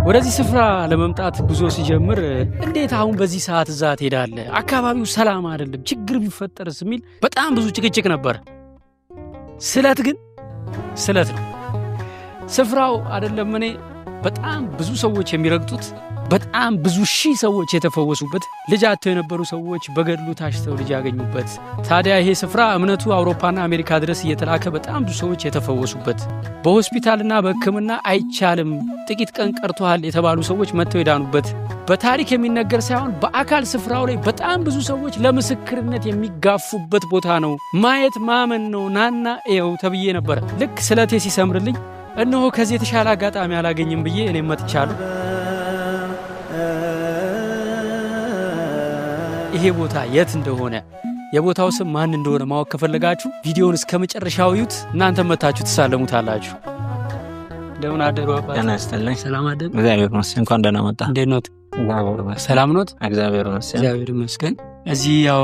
ወደዚህ ስፍራ ለመምጣት ጉዞ ሲጀምር እንዴት አሁን በዚህ ሰዓት እዛ ትሄዳለህ? አካባቢው ሰላም አይደለም፣ ችግር ቢፈጠርስ የሚል በጣም ብዙ ጭቅጭቅ ነበር። ስለት ግን ስለት ነው። ስፍራው አይደለም እኔ በጣም ብዙ ሰዎች የሚረግጡት፣ በጣም ብዙ ሺህ ሰዎች የተፈወሱበት፣ ልጅ አጥተው የነበሩ ሰዎች በገድሉ ታሽተው ልጅ ያገኙበት። ታዲያ ይሄ ስፍራ እምነቱ አውሮፓና አሜሪካ ድረስ እየተላከ በጣም ብዙ ሰዎች የተፈወሱበት፣ በሆስፒታልና በሕክምና አይቻልም ጥቂት ቀን ቀርቶሃል የተባሉ ሰዎች መጥተው የዳኑበት፣ በታሪክ የሚነገር ሳይሆን በአካል ስፍራው ላይ በጣም ብዙ ሰዎች ለምስክርነት የሚጋፉበት ቦታ ነው። ማየት ማመን ነው፣ ናና እየው ተብዬ ነበረ። ልክ ስለቴ ሲሰምርልኝ እነሆ ከዚህ የተሻለ አጋጣሚ አላገኝም ብዬ እኔም መጥቻለሁ። ይሄ ቦታ የት እንደሆነ፣ የቦታው ስም ማን እንደሆነ ማወቅ ከፈለጋችሁ ቪዲዮውን እስከ መጨረሻው እዩት። እናንተም መታችሁ ትሳለሙታላችሁ። እንደምን አደሩ አባት? ጤና ይስጥልኝ። ሰላም አደሩ? እግዚአብሔር ይመስገን። እንኳን ደህና መጣ። እንዴት ኖት? ሰላም ኖት? እግዚአብሔር ይመስገን። እግዚአብሔር ይመስገን። እዚህ ያው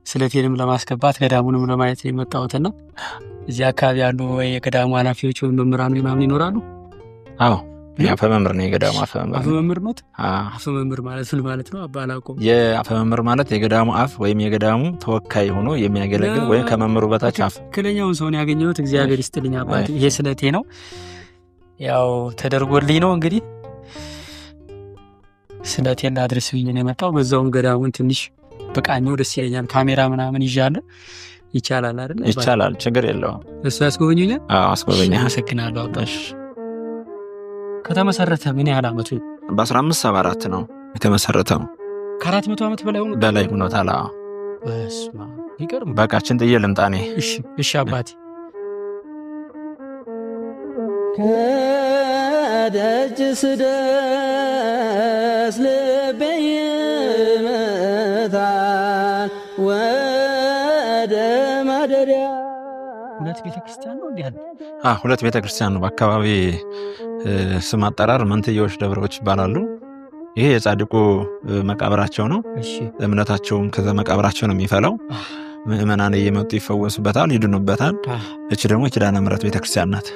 ስለቴንም ለማስገባት ገዳሙንም ለማየት የመጣሁትና እዚህ አካባቢ ያሉ ወይ የገዳሙ ኃላፊዎች ወይም መምህራን ምናምን ይኖራሉ? አዎ፣ አፈ መምህር ነው፣ የገዳሙ አፈ መምህር። አፈ መምህር ኖት? አፈ መምህር ማለት ምን ማለት ነው? አባ አላውቀውም። የአፈ መምህር ማለት የገዳሙ አፍ ወይም የገዳሙ ተወካይ ሆኖ የሚያገለግል ወይም ከመምህሩ በታች አፍ። ትክክለኛውን ሰውን ያገኘሁት። እግዚአብሔር ይስጥልኝ አባቴ። ይሄ ስለቴ ነው፣ ያው ተደርጎልኝ ነው እንግዲህ ስለቴን ላድርስ ብዬ ነው የመጣው። በዛውም ገዳሙን ትንሽ በቃኘው ደስ ይለኛል። ካሜራ ምናምን ይዣለሁ። ይቻላል አይደል? ይቻላል፣ ችግር የለውም። እሱ ያስጎበኙኛል? አዎ፣ አስጎበኛለሁ። አመሰግናለሁ አባ። ከተመሰረተ ምን ያህል አመቱ? በ1574 ነው የተመሰረተው። ከ400 ዓመት በላይ ሆኖ በላይ ሆኖታል። አዎ። በስመ አብ ይገርም። በቃችን ጥዬ ልምጣ እኔ። እሺ፣ እሺ አባቴ። ከደጅ ስደርስ ልቤ ይመታል ወደ ማደሪያ። ሁለት ቤተክርስቲያን ነው እንዲህ ያለ? ሁለት ቤተክርስቲያን ነው። በአካባቢ ስም አጠራር መንትዮች ደብሮች ይባላሉ። ይሄ የጻድቁ መቃብራቸው ነው። እምነታቸውም ከዛ መቃብራቸው ነው የሚፈላው። ምእመናን እየመጡ ይፈወሱበታል፣ ይድኑበታል። እች ደግሞ ኪዳነ ምሕረት ቤተክርስቲያን ናት።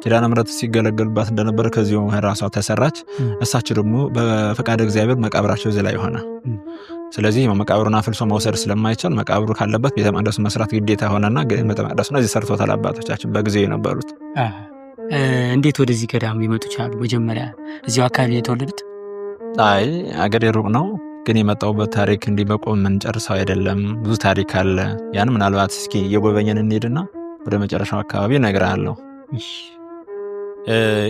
ኪዳነ ምሕረት ሲገለገሉባት እንደነበረ ከዚሁ ራሷ ተሰራች። እሳቸው ደግሞ በፈቃደ እግዚአብሔር መቃብራቸው እዚህ ላይ ሆነ። ስለዚህ መቃብሩን አፍልሶ መውሰድ ስለማይቻል መቃብሩ ካለበት ቤተ መቅደሱ መስራት ግዴታ ሆነና ቤተ መቅደሱን እዚህ ሰርቶታል አባቶቻችን በጊዜው የነበሩት። እንዴት ወደዚህ ገዳም ሊመጡ ቻሉ? መጀመሪያ እዚሁ አካባቢ የተወለዱት? አይ፣ አገሬ ሩቅ ነው፣ ግን የመጣሁበት ታሪክ እንዲህ በቆም የምንጨርሰው አይደለም። ብዙ ታሪክ አለ። ያን ምናልባት እስኪ እየጎበኘን እንሄድና ወደ መጨረሻው አካባቢ እነግርሃለሁ።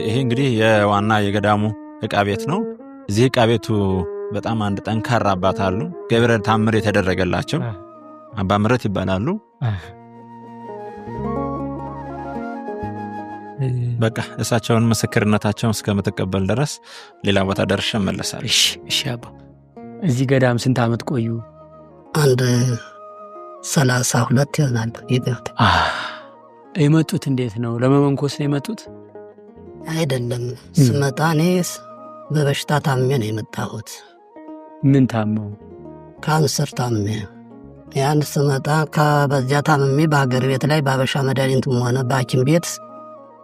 ይሄ እንግዲህ የዋና የገዳሙ እቃ ቤት ነው። እዚህ እቃ ቤቱ በጣም አንድ ጠንካራ አባት አሉ። ገብረ ታምር የተደረገላቸው አባ ምረት ይባላሉ። በቃ እሳቸውን ምስክርነታቸውን እስከምትቀበል ድረስ ሌላ ቦታ ደርሼ እመለሳለሁ። እሺ አባ፣ እዚህ ገዳም ስንት ዓመት ቆዩ? አንድ 32 ይሆናል። የመጡት እንዴት ነው? ለመመንኮስ ነው የመጡት? አይደለም። ስመጣ እኔ በበሽታ ታምሜ ነው የመጣሁት። ምን ታመው? ካንሰር ታምሜ። ያን ስመጣ በዚያ ታምሜ በሀገር ቤት ላይ በአበሻ መድኃኒትም ሆነ በሐኪም ቤት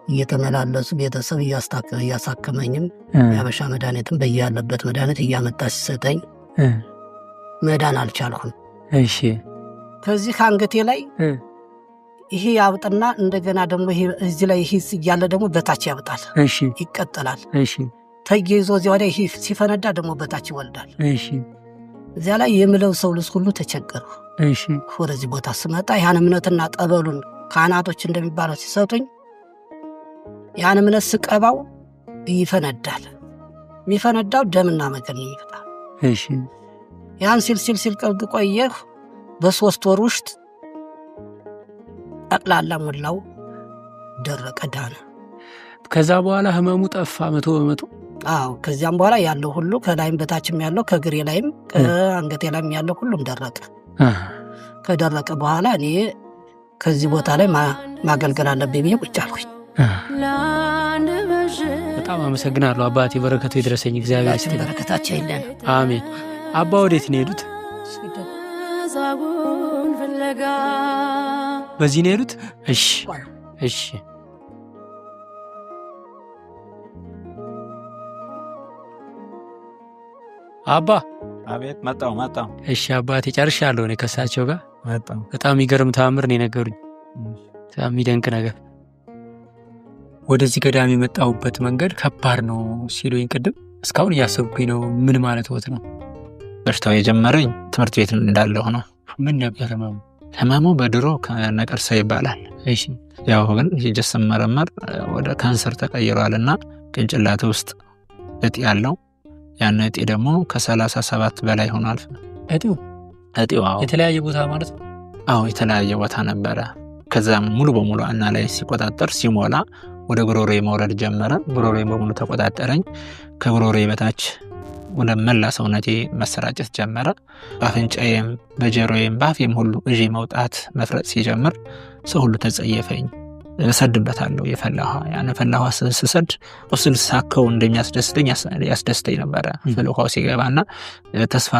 እየተመላለሱ ቤተሰብ እያሳከመኝም የአበሻ መድኃኒትም በያለበት መድኃኒት እያመጣ ሲሰጠኝ መዳን አልቻልኩም። እሺ። ከዚህ ከአንገቴ ላይ ይሄ ያብጥና እንደገና ደግሞ እዚህ ላይ ይሄ እያለ ደግሞ በታች ያብጣል። እሺ። ይቀጥላል። እሺ። ተያይዞ እዚያ ወዲያ ይሄ ሲፈነዳ ደግሞ በታች ይወልዳል። እሺ። እዚያ ላይ የምለብሰው ልብስ ሁሉ ተቸገርኩ። እሺ። ወደዚህ ቦታ ስመጣ ያን እምነትና ጠበሉን ካህናቶች እንደሚባለው ሲሰጡኝ ያን እምነት ስቀባው ይፈነዳል። የሚፈነዳው ደምና መገን ይፈጣል። እሺ። ያን ሲል ሲል ሲል ቆየሁ። በ3 ወር ውስጥ ጠቅላላ ሞላው ደረቀ፣ ዳነ። ከዛ በኋላ ህመሙ ጠፋ 100%? አዎ፣ ከዚያም በኋላ ያለው ሁሉ ከላይም በታችም ያለው ከግሬ ላይም ከአንገቴ ላይም ያለው ሁሉም ደረቀ። ከደረቀ በኋላ እኔ ከዚህ ቦታ ላይ ማገልገል አለብኝ ብዬ ቁጭ አልኩኝ። በጣም አመሰግናለሁ አባቴ፣ በረከቱ ይድረሰኝ። እግዚአብሔር ይስጥልኝ። በረከታቸው ይለን። አሜን። አባ ወዴት ነው የሄዱት? በዚህ ነው የሄዱት? እሺ፣ እሺ። አባ አቤት። መጣሁ መጣሁ። እሺ አባቴ ጨርሻለሁ። እኔ ከእሳቸው ጋር መጣሁ። በጣም የሚገርም ተአምር ነው የነገሩኝ። በጣም የሚደንቅ ነገር። ወደዚህ ገዳም የመጣሁበት መንገድ ከባድ ነው ሲሉኝ ቅድም እስካሁን እያሰብኩኝ ነው። ምን ማለት ወት ነው? በሽታው የጀመረኝ ትምህርት ቤት እንዳለሁ ነው። ምን ነበር ህመሙ? ህመሙ በድሮ ነቀርሳ ይባላል። እሺ ያው ግን ሂጄ ስመረመር ወደ ካንሰር ተቀይሯል እና ቅንጭላት ውስጥ እጢ ያለው ያን እጢ ደግሞ ከ37 በላይ ሆኗል። እጢው እጢው አዎ፣ የተለያየ ቦታ ማለት ነው። አዎ የተለያየ ቦታ ነበረ። ከዛም ሙሉ በሙሉ እና ላይ ሲቆጣጠር ሲሞላ ወደ ጉሮሬ መውረድ ጀመረ። ጉሮሬ በሙሉ ተቆጣጠረኝ። ከጉሮሬ በታች ወደ መላ ሰውነቴ መሰራጨት ጀመረ። በአፍንጫዬም በጀሮዬም በአፌም ሁሉ እዢ መውጣት መፍረጥ ሲጀምር ሰው ሁሉ ተጸየፈኝ። እሰድበታለሁ የፈላ ውሃ። ያን የፈላ ውሃ ስሰድ ቁስል ሳከው እንደሚያስደስተኝ ያስደስተኝ ነበረ ፍል ውሃው ሲገባና ተስፋ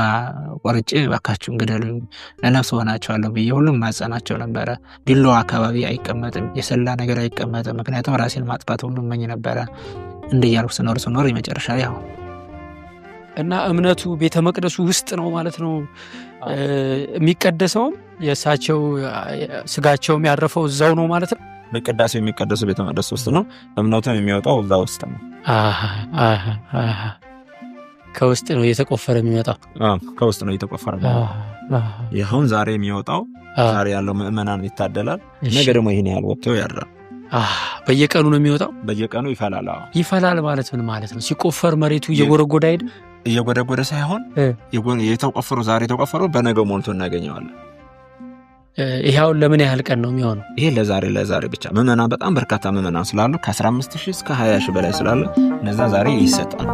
ቆርጬ እባካችሁን ግደሉኝ ለነፍስ ሆናቸዋለሁ ብዬ ሁሉም ማጸናቸው ነበረ። ቢላዋ አካባቢ አይቀመጥም፣ የሰላ ነገር አይቀመጥም። ምክንያቱም ራሴን ማጥፋት ሁሉ እመኝ ነበረ። እንደያልኩ ስኖር ስኖር የመጨረሻ ያው እና እምነቱ ቤተ መቅደሱ ውስጥ ነው ማለት ነው የሚቀደሰውም የእሳቸው ስጋቸውም ያረፈው እዛው ነው ማለት ነው። በቅዳሴው የሚቀደሰው ቤተ መቅደስ ውስጥ ነው። እምነቱም የሚወጣው እዛ ውስጥ ነው። ከውስጥ ነው እየተቆፈረ የሚመጣው። ከውስጥ ነው እየተቆፈረ የሚመጣው። ይሁን ዛሬ የሚወጣው ዛሬ ያለው ምእመናን ይታደላል። ነገ ደግሞ ይሄን ያህል ወጥቶ ያድራል። በየቀኑ ነው የሚወጣው። በየቀኑ ይፈላል። አዎ ይፈላል ማለት ምን ማለት ነው? ሲቆፈር መሬቱ እየጎረጎደ አይደል? እየጎደጎደ ሳይሆን የተቆፈረው ዛሬ የተቆፈረው በነገው ሞልቶ እናገኘዋለን። ይሄውን ለምን ያህል ቀን ነው የሚሆነው? ይሄ ለዛሬ ብቻ ምእመናን በጣም በርካታ ምእመናን ስላሉ ከ15000 እስከ 20000 በላይ ስላሉ እነዛ ዛሬ ይሰጣል።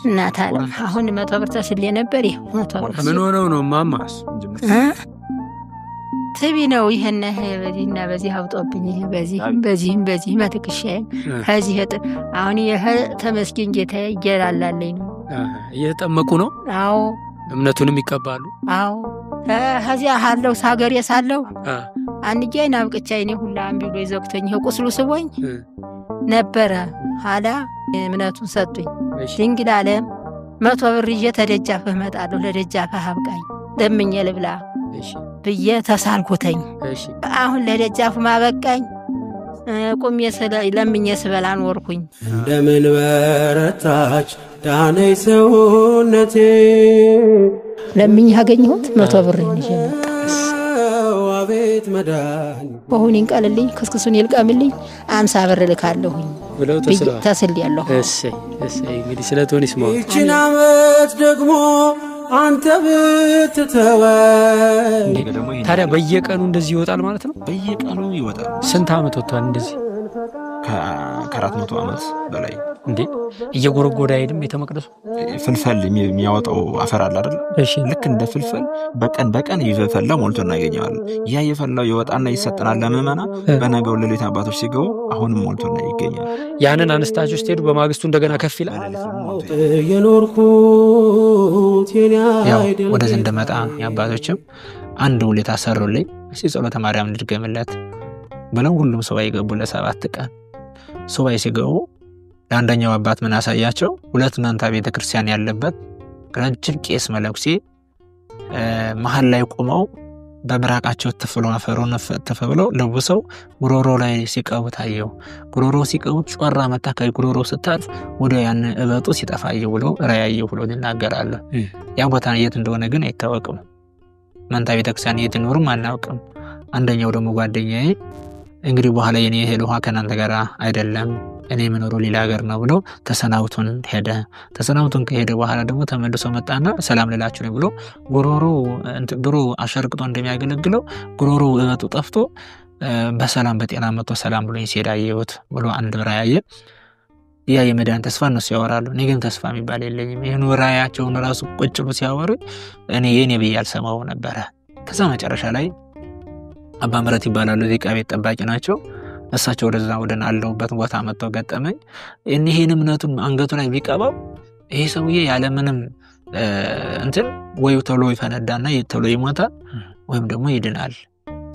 እናት አለ አሁን 100 ብር ተስሌ ነበር። ይሄ 100 ብር ምን ሆነው ነው ማማስ? ትቢ ነው። ይሄን በዚህና በዚህ አውጦብኝ ይሄ በዚህም በዚህም በዚህ መትክሻዬም ከዚህ አሁን ይሄ ተመስገን ጌታዬ እየላላለኝ ነው። እየተጠመቁ ነው። አዎ እምነቱንም ይቀባሉ። አዎ ከዚያ አለው ሳገሬ ሳለው አንጄን አብቅቻ እኔ ሁላ እምቢ ብሎ ይዘግቶኝ ይሄ ቁስሉ ስቦኝ ነበረ። ኋላ እምነቱን ሰጡኝ። ድንግል ዓለም 100 ብር ይዤ ተደጃፍህ እመጣለሁ ለደጃፍህ አብቃኝ ለምኜ ልብላ ብዬ ተሳልኩተኝ። አሁን ለደጃፉ ማበቃኝ ቁሜ ለምኜ ስበላ ኖርኩኝ። እንደምን በረታች ዳነይ ሰውነቴ። ለምኜ ያገኘሁት 100 ብር ይዤ መጣሁ። አቤት መዳን በሁን ይንቀልልኝ ክስክሱን ይልቀምልኝ 50 ብር ልካለሁኝ ብለው ተስሌያለሁ። እሰይ እሰይ። እንግዲህ ስለቶን ይስማው። ይህችን ዓመት ደግሞ አንተ ብትተወኝ። ታዲያ በየቀኑ እንደዚህ ይወጣል ማለት ነው? በየቀኑ ይወጣል። ስንት ዓመት ወጥቷል እንደዚህ? ከ400 ዓመት በላይ። እንዴ እየጎረጎደ አይሄድም ቤተ መቅደሱ? ፍልፈል የሚያወጣው አፈር አለ አይደል? እሺ ልክ እንደ ፍልፈል በቀን በቀን እየፈላ ሞልቶ እናገኘዋለን። ያ የፈላው ይወጣና ይሰጠናል ለምእመናን። በነገው ሌሊት አባቶች ሲገቡ አሁንም ሞልቶ ይገኛል። ያንን አነስታችሁ ስትሄዱ በማግስቱ እንደገና ከፍ ይላል። የኖርኩት የኔ ያው አይደል ወደዚህ እንደመጣ አባቶችም አንድ ውለታ ሰሩልኝ። እስቲ ጸሎተ ማርያም ልድገምለት ብለው ሁሉም ሱባኤ ገቡ። ለ7 ቀን ሱባኤ ሲገቡ ለአንደኛው አባት ምን አሳያቸው? ሁለት መንታ ቤተክርስቲያን ያለበት ረጅም ቄስ መለኩሴ መሃል ላይ ቆመው በምራቃቸው ትፍሎ አፈሩን ትፍ ብለው ለውሰው ጉሮሮ ላይ ሲቀቡት አየሁ። ጉሮሮ ሲቀቡት ጮራ መታ ከጉሮሮ ስታልፍ ወደ ያን እበጡ ሲጠፋ አየሁ ብሎ ራእይ አየሁ ብሎ ይናገራሉ። ያ ቦታ የት እንደሆነ ግን አይታወቅም። መንታ ቤተክርስቲያን የት ይኖርም አናውቅም። አንደኛው ደግሞ ጓደኛዬ እንግዲህ በኋላ የኔ እህል ውሃ ከናንተ ጋር አይደለም እኔ የምኖረው ሌላ ሀገር ነው ብሎ ተሰናብቶን ሄደ። ተሰናብቶን ከሄደ በኋላ ደግሞ ተመልሶ መጣና ሰላም ልላችሁ ነው ብሎ ጉሮሮ ድሮ አሸርቅጦ እንደሚያገለግለው ጉሮሮ እበጡ ጠፍቶ በሰላም በጤና መጥቶ ሰላም ብሎኝ ሲሄድ አየሁት ብሎ አንድ ራእይ አየ። ያ የመዳን ተስፋ እነሱ ያወራሉ፣ እኔ ግን ተስፋ የሚባል የለኝም። ይህን ራእያቸውን ራሱ ቁጭ ብሎ ሲያወሩ እኔ የኔ ብዬ አልሰማው ነበረ። ከዛ መጨረሻ ላይ አባ ምረት ይባላሉ፣ ዚቃ ቤት ጠባቂ ናቸው። እሳቸው ወደዛ ወደና አለውበት ቦታ መጥተው ገጠመኝ። እኒህን እምነቱን አንገቱ ላይ ቢቀባው ይሄ ሰውዬ ያለምንም እንትን ወይ ቶሎ ይፈነዳና ቶሎ ይሞታል ወይም ደግሞ ይድናል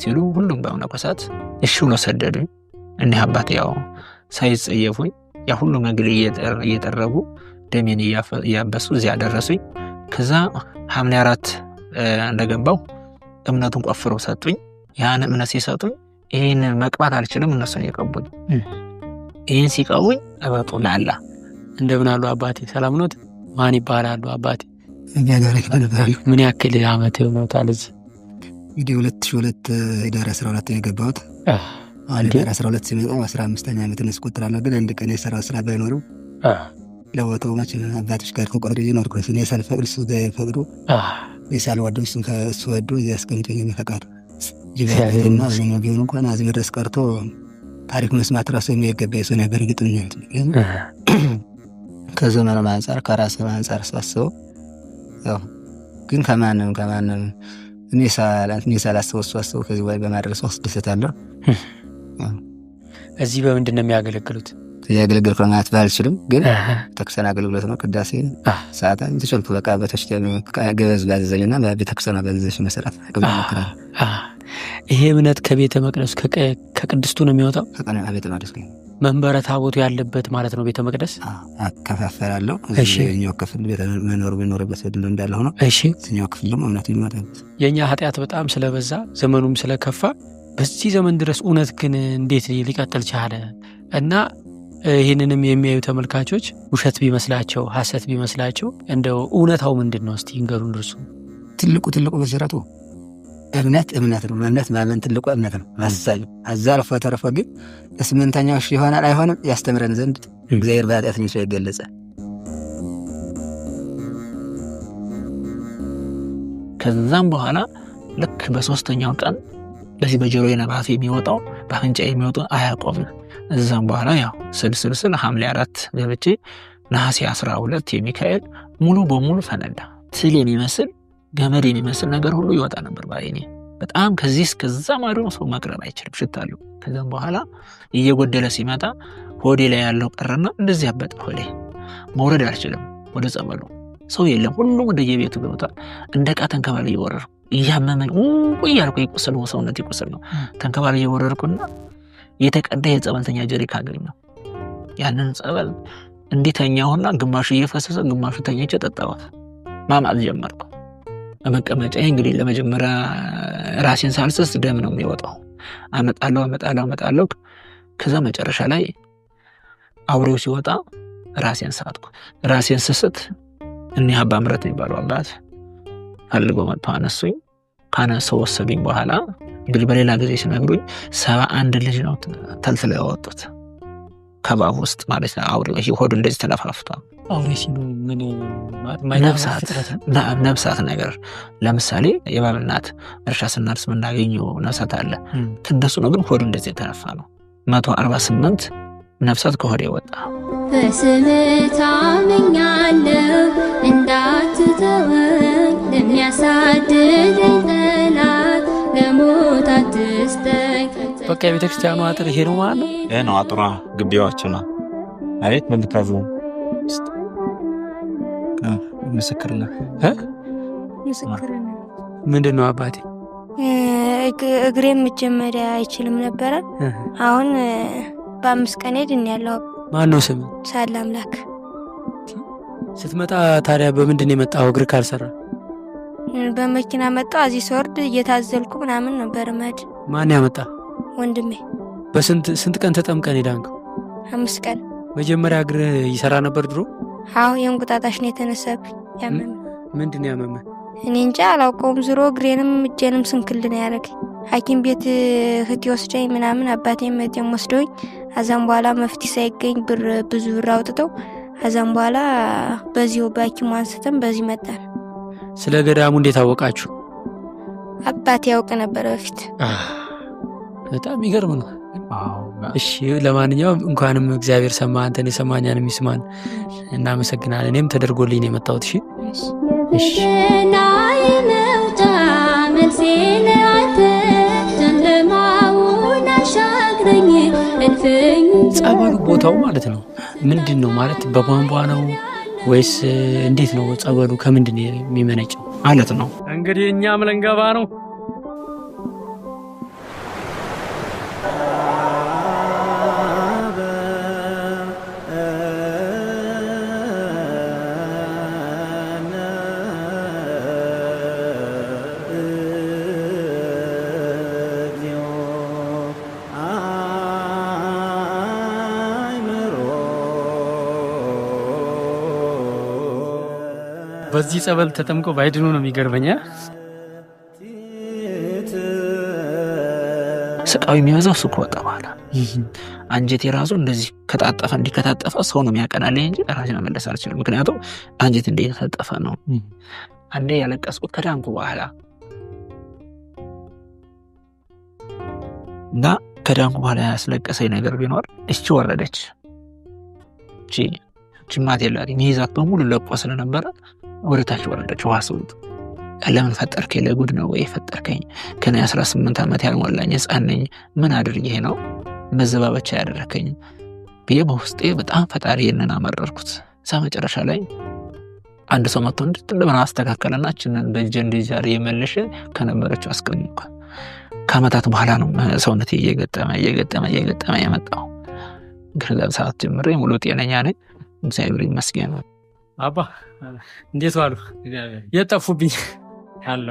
ሲሉ ሁሉም በመነኮሳት እሺ ብሎ ሰደዱኝ። እኒህ አባት ያው ሳይጸየፉኝ ያ ሁሉ መግል እየጠረጉ ደሜን እያበሱ እዚያ ደረሱኝ። ከዛ ሐምሌ 4 እንደገባው እምነቱን ቆፍረው ሰጡኝ። ያን እምነት ሲሰጡኝ ይህን መቅባት አልችልም፣ እነሱን የቀቡኝ። ይህን ሲቀቡኝ እበጡ ላላ። እንደምን አሉ አባቴ? ሰላም ኖት? ማን ይባላሉ አባቴ? ምን ያክል አመት ሆኖታል እዚህ? እንግዲህ 2002 ህዳር 12 ነው የገባሁት። ህዳር 12 ሲመጣ 15ኛ ዓመትን አስቆጥራለሁ። ግን አንድ ቀን የሰራው ስራ ባይኖርም ለቦታው መቼም አባቶች ጋር ተቆጥሬ እየኖርኩ እኔ ሳልፈቅድ እሱ ፈቅዶ እኔ ሳልወደው እሱ ወዶ እዚህ አስቀምጦኝ ፈቃዱ ጅባና አብዛኛው ቢሆን እንኳን እዚህ መድረስ ቀርቶ ታሪክ መስማት ራሱ የሚገባ ሰው ነበር። እርግጠኛ ከዘመኑ አንጻር ከራስ አንጻር ሳስበው ያው ግን ከማንም እኔ ሳላስበው እሱ አስበው ከዚህ በላይ በማድረሱ አስደሰታለሁ። እዚህ በምንድን ነው የሚያገለግሉት? ያገለግልኩ ማለት ባልችልም ግን ቤተክርስቲያን አገልግሎት ነው። ቅዳሴ ሰዓታት ተቸልኩ በቃ በተሽተን ገበዝ ባዘዘኝና በቤተክርስቲያን ባዘዘሽ መሰረት እሞክራለሁ። ይሄ እምነት ከቤተ መቅደስ ከቅድስቱ ነው የሚወጣው? ከቤተ መቅደስ ነው። መንበረ ታቦቱ ያለበት ማለት ነው ቤተ መቅደስ አከፋፈላለሁ። እዚህኛው ክፍል ቤተ መኖር ቢኖርበት እንዳለ ሆኖ እሺ፣ እዚህኛው ክፍል ደግሞ እምነቱ ይመጣል። የኛ ኃጢአት በጣም ስለበዛ ዘመኑም ስለከፋ በዚህ ዘመን ድረስ እውነት ግን እንዴት ሊቀጥል ቻለ? እና ይህንንም የሚያዩ ተመልካቾች ውሸት ቢመስላቸው ሐሰት ቢመስላቸው እንደው እውነታው ምንድን ነው? እስቲ ይንገሩን እርሱ። ትልቁ መሰረቱ እምነት ነው። እምነት ማመን ትልቁ እምነት ነው። ማሳዩ አዛ አልፎ ተርፎ ግን ለስምንተኛው ሺህ ይሆናል አይሆንም ያስተምረን ዘንድ እግዚአብሔር በኃጢአተኞች ላይ ገለጸ። ከዛም በኋላ ልክ በሶስተኛው ቀን በዚህ በጆሮዬ ነፋስ የሚወጣው በአፍንጫ የሚወጣው አያቆምም። እዛም በኋላ ያው ስል ሐምሌ 4 ገብቼ ነሐሴ 12 የሚካኤል ሙሉ በሙሉ ፈነዳ። ትል የሚመስል ገመድ የሚመስል ነገር ሁሉ ይወጣ ነበር ባይኔ። በጣም ከዚህ እስከዛ ማዶ ሰው መቅረብ አይችልም፣ ሽታ አለው። ከዛም በኋላ እየጎደለ ሲመጣ ሆዴ ላይ ያለው ቀረና እንደዚህ ያበጠ ሆዴ መውረድ አልችልም ወደ ጸበሉ። ሰው የለም፣ ሁሉም ወደ የቤቱ ገብቷል። እንደ ዕቃ ተንከባል እየወረድኩ እያመመኝ እያልኩ ይቆስል ነው ሰውነት ይቆስል ነው። ተንከባል እየወረድኩና የተቀዳ የጸበልተኛ ጀሪካ አገኘሁ። ያንን ጸበል እንዲተኛውና ግማሹ እየፈሰሰ ግማሹ ተኝቼ ጠጣሁት። ማማት ጀመርኩ። በመቀመጫዬ እንግዲህ ለመጀመሪያ ራሴን ሳልስስ ደም ነው የሚወጣው። አመጣለሁ። ከዛ መጨረሻ ላይ አውሬው ሲወጣ ራሴን ሳትኩ። ራሴን ስስት እኒህ አባ ምረት የሚባሉ አባት ፈልጎ መጥተው አነሱኝ። ካነሰው ወሰዱኝ። በኋላ እንግዲህ በሌላ ጊዜ ሲነግሩኝ 71 ልጅ ነው ተልትለው ያወጡት ከባብ ውስጥ ማለት ነው። አውሬ ሆዱ እንደዚህ ተነፋፍቷል። አውሬ ሲሉ ምን ነፍሳት ነገር ለምሳሌ የእባብ እናት እርሻ ስናርስ የምናገኘው ነፍሳት አለ። ከእነሱ ነው፣ ግን ሆዱ እንደዚህ የተነፋ ነው። 148 ነፍሳት ከሆዴ ወጣ። በስምህ ታምኛለሁ እንዳትተወኝ፣ ለሚያሳድደኝ ጠላት ለሞት አትስጠኝ። በቃ የቤተክርስቲያኑ አጥር ይሄ ነው ማለት ነው። ይሄ ነው አጥሯ፣ ግቢዋቸው ነው። አቤት መልካዙ ምስክርነት ምንድን ነው አባቴ? እግሬም መጀመሪያ አይችልም ነበረ። አሁን በ5 ቀን ድኛለሁ። ማን ነው ስም? ሳለ አምላክ። ስትመጣ ታዲያ በምንድን ነው የመጣው? እግር ካልሰራ በመኪና መጣሁ። እዚህ ስወርድ እየታዘልኩ ምናምን ነበር መሄድ። ማን ያመጣ? ወንድሜ። በስንት ስንት ቀን ተጠምቀን ሄዳንከው? 5 ቀን። መጀመሪያ እግር ይሰራ ነበር ድሮ? አዎ፣ የእንቁጣጣሽ ነው የተነሳብኝ። ያመመ ምንድን ነው ያመመ? እኔ እንጃ አላውቀውም። ዞሮ እግሬንም እጄንም ስንክል ነው ያደረገኝ። ሐኪም ቤት እህቴ ወስደኝ ምናምን አባቴም እህቴም ወስደውኝ አዛም በኋላ መፍትሄ ሳይገኝ ብር ብዙ ብር አውጥተው አዛም በኋላ በዚሁ በሐኪሙ አንስተን በዚህ መጣን። ስለ ገዳሙ እንዴት አወቃችሁ? አባቴ ያውቅ ነበር በፊት። በጣም የሚገርም ነው። እሺ፣ ለማንኛውም እንኳንም እግዚአብሔር ሰማ አንተን የሰማኛን የሚስማን እናመሰግናለን። እኔም ተደርጎልኝ ነው የመጣሁት። እሺ እሺ። የመውጫ መልሴን አንተ ጨለማውን አሻግረኝ እልፍኝ። ጸበሉ ቦታው ማለት ነው ምንድን ነው ማለት በቧንቧ ነው ወይስ እንዴት ነው? ጸበሉ ከምንድን ነው የሚመነጨው ማለት ነው? እንግዲህ እኛም ልንገባ ነው። በዚህ ጸበል ተጠምቀው ባይድኑ ነው የሚገርመኝ። ስቃዩ የሚበዛው እሱ ከወጣ በኋላ አንጀቴ ራሱ እንደዚህ ከጣጠፈ እንዲከታጠፈ ሰው ነው የሚያቀናልኝ እንጂ ራሴ መመለስ አልችልም። ምክንያቱም አንጀቴ እንደተጣጠፈ ነው። አንዴ ያለቀስኩት ከዳንኩ በኋላ እና ከዳንኩ በኋላ ያስለቀሰኝ ነገር ቢኖር እቺ ወረደች። እቺ ጅማት የላት የሚይዛት በሙሉ ለቆ ስለነበረ ወደ ታች ወረደች። ውሃ ስውጥ ለምን ፈጠርከኝ? ለጉድ ነው ወይ ፈጠርከኝ? ከኔ 18 ዓመት ያልሞላኝ ሕፃን ነኝ። ምን አድርጌ ነው መዘባበቻ ያደረከኝ ብዬ በውስጤ በጣም ፈጣሪዬን አመረርኩት። እዛ መጨረሻ ላይ አንድ ሰው መጥቶ እንደምን አስተካከለና እችንን በእጄ እንደዚህ አድርጌ መልሼ ከነበረችው አስቀመጥኳት። ከዓመታት በኋላ ነው ሰውነቴ እየገጠመ እየገጠመ እየገጠመ የመጣው። ከዛ ሰዓት ጀምሬ ሙሉ ጤነኛ ነኝ፣ እግዚአብሔር ይመስገን። አባ እንዴት ዋሉ? የት ጠፉብኝ? አሉ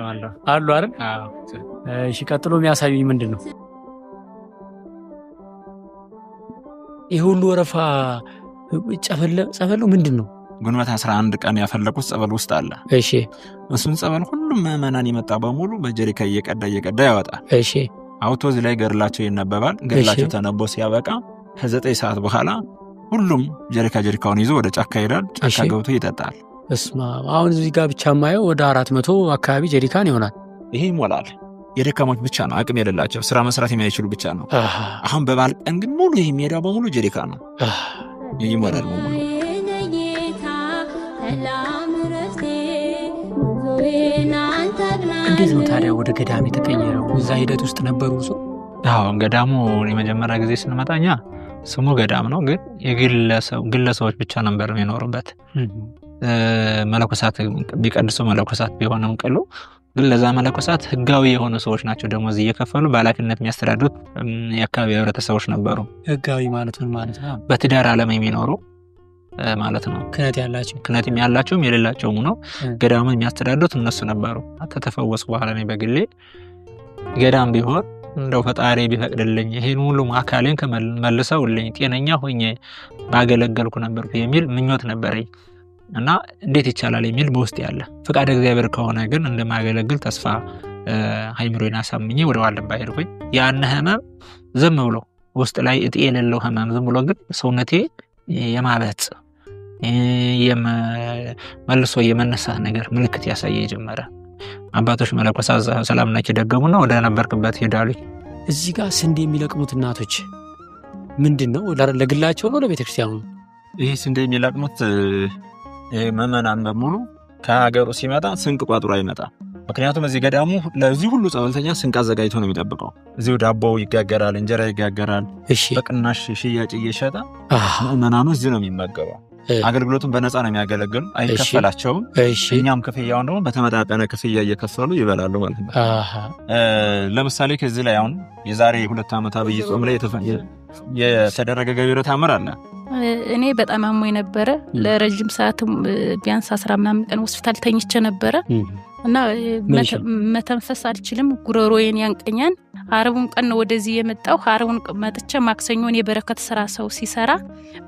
አይደል? እሺ፣ ቀጥሎ የሚያሳዩኝ ምንድን ነው? ይህ ሁሉ ወረፋ ጸበሉ ምንድን ነው? ግንቦት 11 ቀን ያፈለቁት ጸበል ውስጥ አለ። እሺ፣ እሱን ጸበል ሁሉም ምዕመናን የመጣ በሙሉ በጀሪካ እየቀዳ እየቀዳ ያወጣል። እሺ፣ አውቶ እዚህ ላይ ገድላቸው ይነበባል። ገድላቸው ተነቦ ሲያበቃ ከ9 ሰዓት በኋላ ሁሉም ጀሪካውን ይዞ ወደ ጫካ ይሄዳል። ጫካ ገብቶ ይጠጣል። እስማ አሁን እዚህ ጋር ብቻ ማየው ወደ 400 አካባቢ ጀሪካን ይሆናል። ይሄ ይሞላል። የደካሞች ብቻ ነው፣ አቅም የሌላቸው ስራ መስራት የማይችሉ ብቻ ነው። አሁን በበዓል ቀን ግን ሙሉ ይሄ ሜዳ በሙሉ ጀሪካ ነው፣ ይሞላል በሙሉ። እንዴት ነው ታዲያ ወደ ገዳም የተቀየረው? እዛ ሂደት ውስጥ ነበሩ ሰው? አዎ፣ ገዳሙ የመጀመሪያ ጊዜ ስንመጣ እኛ ስሙ ገዳም ነው፣ ግን የግለሰቦች ብቻ ነበር የሚኖሩበት። መለኮሳት ቢቀድሱ መለኮሳት ቢሆንም ቅሉ ግን ለዛ መለኮሳት ህጋዊ የሆኑ ሰዎች ናቸው ደሞዝ እየከፈሉ በኃላፊነት የሚያስተዳድሩት የአካባቢ ህብረተሰቦች ነበሩ። ህጋዊ ማለት ምን ማለት ነው? በትዳር ዓለም የሚኖሩ ማለት ነው። ክህነት ያላቸው ክህነትም ያላቸውም የሌላቸውም ነው። ገዳሙን የሚያስተዳድሩት እነሱ ነበሩ። ከተፈወስኩ በኋላ እኔ በግሌ ገዳም ቢሆን እንደው ፈጣሪ ቢፈቅድልኝ ይሄን ሁሉ አካሌን ከመልሰውልኝ ጤነኛ ሆኜ ባገለገልኩ ነበርኩ የሚል ምኞት ነበረኝ። እና እንዴት ይቻላል የሚል በውስጥ ያለ ፈቃደ እግዚአብሔር ከሆነ ግን እንደማገለግል ተስፋ አይምሮዬን አሳምኜ ወደ ዋልድባ ሄድኩኝ። ያን ህመም ዝም ብሎ ውስጥ ላይ እጢ የሌለው ህመም ዝም ብሎ ግን ሰውነቴ የማበጥ መልሶ የመነሳት ነገር ምልክት ያሳየ ጀመረ። አባቶች መለኮሳት ሰላም ናቸው ደገሙና ወደ ነበርክበት ሄዳሉኝ። እዚህ ጋር ስንዴ የሚለቅሙት እናቶች ምንድን ነው? ለግላቸው ነው ለቤተክርስቲያኑ? ይህ ስንዴ የሚለቅሙት ምዕመናን በሙሉ ከሀገሩ ሲመጣ ስንቅ ቋጥሮ አይመጣም። ምክንያቱም እዚህ ገዳሙ ለዚህ ሁሉ ጸበልተኛ ስንቅ አዘጋጅቶ ነው የሚጠብቀው። እዚሁ ዳቦው ይጋገራል፣ እንጀራ ይጋገራል። በቅናሽ ሽያጭ እየሸጠ ምዕመናኑ እዚህ ነው የሚመገበው። አገልግሎቱን በነፃ ነው የሚያገለግሉ፣ አይከፈላቸውም። እኛም ክፍያውን ደግሞ በተመጣጠነ ክፍያ እየከፈሉ ይበላሉ ማለት ነው። ለምሳሌ ከዚህ ላይ አሁን የዛሬ 2 ዓመት አብይ ጾም ላይ የተደረገ ገቢረ ተአምር አለ። እኔ በጣም አሞኝ ነበረ ለረጅም ሰዓት፣ ቢያንስ 10 ምናምን ቀን ሆስፒታል ተኝቼ ነበረ እና መተንፈስ አልችልም፣ ጉሮሮዬን ያንቀኛል። አርቡን ቀን ነው ወደዚህ የመጣው። አርቡን መጥቼ ማክሰኞን የበረከት ስራ ሰው ሲሰራ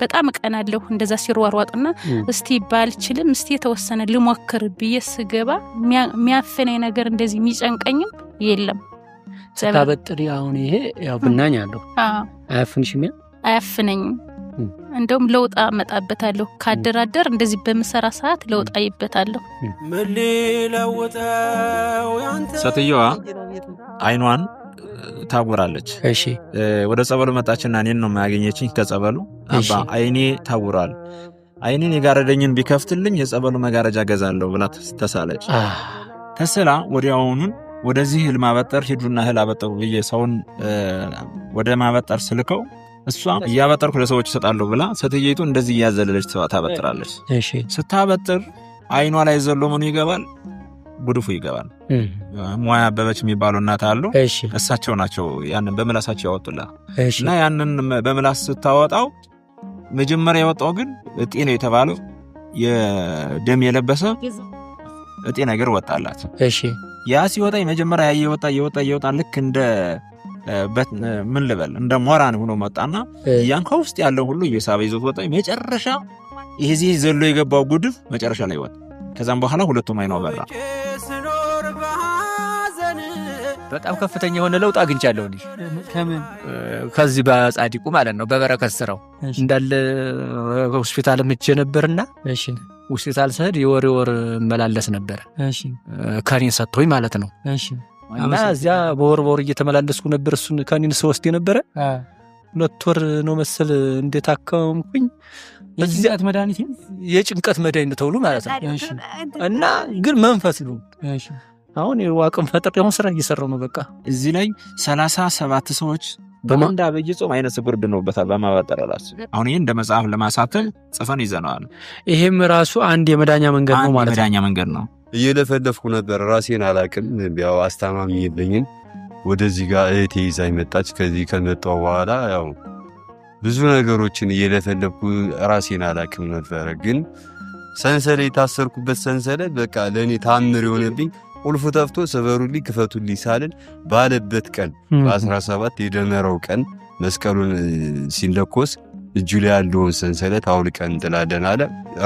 በጣም እቀናለሁ እንደዛ ሲሯሯጥና እስቲ ባልችልም እስቲ የተወሰነ ልሞክር ብዬ ስገባ የሚያፍነኝ ነገር እንደዚህ የሚጨንቀኝም የለም። ስታበጥሪ አሁን ይሄ ያው ብናኝ አለው አያፍንሽም? አያፍነኝም። እንደውም ለውጥ አመጣበታለሁ። ካደራደር እንደዚህ በምሰራ ሰዓት ለውጥ አይበታለሁ። ምን ሊለውጠው ያንተ ሴትዮዋ አይኗን ታውራለች። እሺ፣ ወደ ጸበሉ መጣችና እኔን ነው ያገኘችኝ። ከጸበሉ አባ አይኔ ታውራል፣ አይኔን የጋረደኝን ቢከፍትልኝ የጸበሉ መጋረጃ ገዛለሁ ብላ ተሳለች። ተስላ ወዲያውኑን ወደዚህ እህል ማበጠር ሂዱና እህል አበጠሩ ብዬ ሰውን ወደ ማበጠር ስልከው እሷ እያበጠርኩ ለሰዎች እሰጣለሁ ብላ ሴትየይቱ እንደዚህ እያዘለለች ታበጥራለች። ስታበጥር አይኗ ላይ ዘሎ ምኑ ይገባል? ጉድፉ ይገባል። ሙያ አበበች የሚባሉ እናት አሉ። እሳቸው ናቸው ያንን በምላሳቸው ያወጡላት እና ያንን በምላስ ስታወጣው መጀመሪያ የወጣው ግን እጢ ነው የተባለው የደም የለበሰ እጢ ነገር ወጣላት። ያ ሲወጣ የመጀመሪያ እየወጣ እየወጣ እየወጣ ልክ እንደ ምን ልበል እንደ ሞራን ሆኖ መጣና ያን ከውስጥ ያለው ሁሉ እየሳበ ይዞት ወጣ። መጨረሻ ይሄ ዘሎ የገባው ጉድፍ መጨረሻ ላይ ወጣ። ከዛም በኋላ ሁለቱም አይኗ በራ። በጣም ከፍተኛ የሆነ ለውጥ አግኝቻለሁ እኔ ከምን ከዚህ በጻድቁ ማለት ነው። በበረከት ስራው እንዳለ ሆስፒታል ሄጄ ነበርና እሺ ሆስፒታል ስሄድ የወር ወር መላለስ ነበር። እሺ ከኔን ሰጥቶኝ ማለት ነው። እሺ እና እዚያ በወር በወር እየተመላለስኩ ነበር። እሱን ከኔን ስወስድ የነበረ 2 ወር ነው መሰል እንደታከምኩኝ። የጭንቀት መድኃኒት የጭንቀት መድኃኒት ተብሎ ማለት ነው። እና ግን መንፈስ ነው። እሺ አሁን የዋቅም ፈጥሬ አሁን ስራ እየሰራሁ ነው። በቃ እዚህ ላይ 37 ሰዎች በአንድ አብይ ጾም አይነ ስውር ድነውበታል። በማበጠር ራሱ አሁን ይሄን እንደ መጽሐፍ ለማሳተም ጽፈን ይዘነዋል። ይሄም ራሱ አንድ የመዳኛ መንገድ ነው ማለት ነው። የመዳኛ መንገድ ነው። እየለፈለፍኩ ነበር፣ ራሴን አላቅም። ያው አስታማሚ የለኝም። ወደዚህ ጋር እህቴ ይዛኝ መጣች። ከዚህ ከመጣሁ በኋላ ያው ብዙ ነገሮችን እየለፈለፍኩ ራሴን አላቅም ነበር። ግን ሰንሰለት የታሰርኩበት ሰንሰለት በቃ ለኔ ታምር የሆነብኝ ቁልፉ ተፍቶ ሰበሩልኝ ክፈቱልኝ ሳልል ባለበት ቀን በ17 የደመራው ቀን መስቀሉን ሲለኮስ እጁ ላይ ያለውን ሰንሰለት አውልቀን እንጥላለን አለ።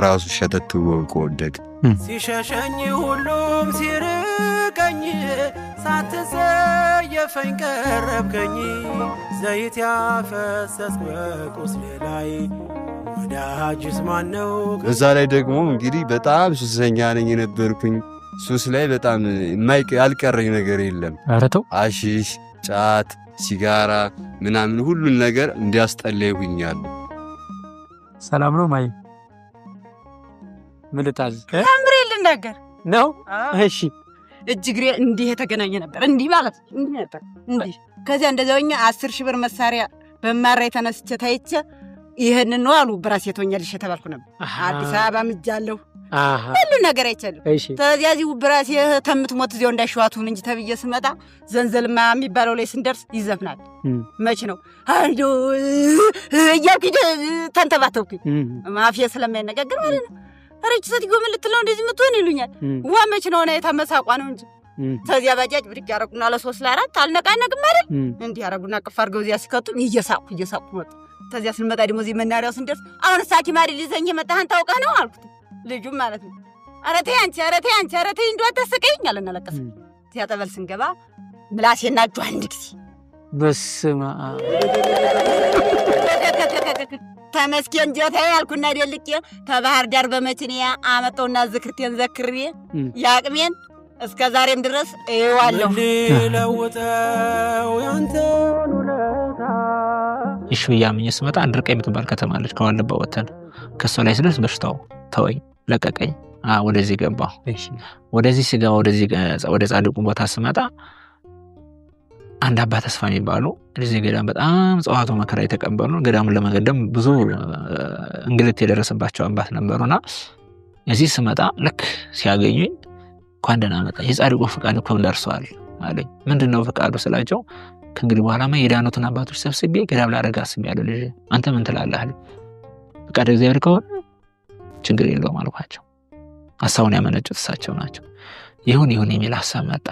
ራሱ ሸተት ብሎ ወደቀ። ሲሸሸኝ ሁሉም ሲርቀኝ ሳትጸየፈኝ ቀረብከኝ ዘይት ያፈሰስክ በቁስሌ ላይ ወዳጅስ ማነው? እዛ ላይ ደግሞ እንግዲህ በጣም ሱሰኛ ነኝ የነበርኩኝ። ሱስ ላይ በጣም ያልቀረኝ ነገር የለም። አሺሽ፣ ጫት፣ ሲጋራ ምናምን ሁሉን ነገር እንዲያስጠላኝ ሆኛለሁ። ሰላም ነው ማይ? ምን ልታዝ? ታምሬ ልናገር ነው። እሺ እጅ እግሬ እንዲህ የተገናኘ ነበር። እንዲህ ማለት እንዲህ ነበር። እንዲህ ከዚያ እንደዛውኛ 10 ሺህ ብር መሳሪያ በማራ የተነስቼ ታይቼ ይሄንን ነው አሉ ብራሴ ትሆኛለሽ የተባልኩ ነበር። አዲስ አበባ ምጃለሁ ሁሉ ነገር አይቻልም። ተዚያ እዚሁ ብራሴ ተምትሞት እዚያው እንዳይሸዋቱን እንጂ ተብዬ ስመጣ ዘንዘልማ የሚባለው ላይ ስንደርስ ይዘፍናል። መቼ ነው አንዱ እያልኩ ተንተባተብኩኝ። ማፊያ ስለማይነጋገር ማለት ነው። ኧረ ይህች ሴትዮ ምን ልትል ነው እንደዚህ የምትሆን ይሉኛል። ዋ መች ነው እና የታመሳቋ ነው እንጂ ተዚያ ባጃጅ ብድግ ያደረጉና ለ3 ለ4 አልነቃነቅም አይደል እንዲህ ያደረጉና ቅፍ አድርገው እዚያ ሲከቱኝ እየሳቅኩ እየሳቅኩ መጡ። ተዚያ ስንመጣ ደግሞ እዚህ መናኸሪያው ስንደርስ አሁንስ ሐኪም አይደል ይዘኸኝ የመጣህን ታውቀህ ነው አልኩት። ልጁም ማለት ነው። ኧረ ተይ አንቺ፣ ኧረ ተይ አንቺ፣ ኧረ ተይ እንደው አታሰቀይኝ አለና ለቀሰ። እዚያ ጠበል ስንገባ ምላሴና እጁ አንድ ጊዜ በስመ አብ ተመስገን ጌታዬ አልኩና ደልቄ ተባህር ዳር በመኪናዬ አመጣውና ዝክርቴን ዘክሬ ያቅሜን እስከ ዛሬም ድረስ እየዋለሁ። ሊለውጠው ያንተን ውለታ እሺ ብዬ አምኜ ስመጣ አንድ ርቃ የምትባል ከተማ አለች ከዋልድባ ወተን ከሷ ላይ ስደርስ በሽታው ተወኝ ለቀቀኝ። ወደዚህ ገባሁ። ወደዚህ ስገባ ወደዚህ ወደ ጻድቁ ቦታ ስመጣ አንድ አባ ተስፋ የሚባሉ እዚህ ገዳም በጣም ጸዋቶ መከራ የተቀበሉ ገዳሙን ለመገደም ብዙ እንግልት የደረሰባቸው አባት ነበሩና እዚህ ስመጣ ልክ ሲያገኙኝ እንኳን ደህና መጣ የጻድቁ ፍቃድ እኮ ደርሷል አለኝ። ምንድነው ፍቃዱ ስላቸው ከእንግዲህ በኋላማ የዳኑትን አባቶች ሰብስቤ ገዳም ላደርግ አስቤያለሁ ልጄ አንተ ምን ትላለህ አለኝ። ፍቃድ እግዚአብሔር ከሆነ ችግር የለውም አልኳቸው። ሐሳቡን ያመነጩት እሳቸው ናቸው። ይሁን ይሁን የሚል ሐሳብ መጣ።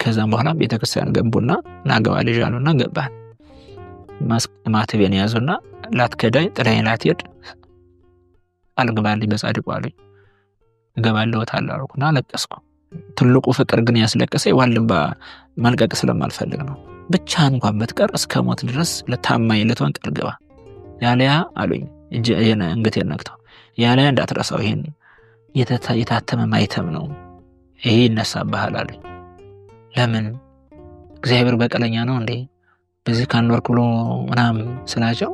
ከዛም በኋላ ቤተክርስቲያን ገቡና ናገባ ልጅ አሉና ገባን። ማተቤን ያዙና ላትከዳኝ ጥለኸኝ ላትሄድ ቃል ግባልኝ በጻድቁ አሉኝ። እገባለሁታለሁ አልኩና አለቀስኩ። ትልቁ ፍቅር ግን ያስለቀሰኝ ዋልድባ መልቀቅ ስለማልፈልግ ነው። ብቻህን እንኳን ብትቀር እስከ ሞት ድረስ ለታማኝ ልትሆን ቃል ግባ ያለያ አሉኝ። እጄን አንገቴን ነክተው ያለያ እንዳትረሳው ይሄን የታተመ ማይተም ነው ይሄ ይነሳብሃል አሉኝ። ለምን እግዚአብሔር በቀለኛ ነው እንዴ በዚህ ካልኖርክ ብሎ ምናምን ስላቸው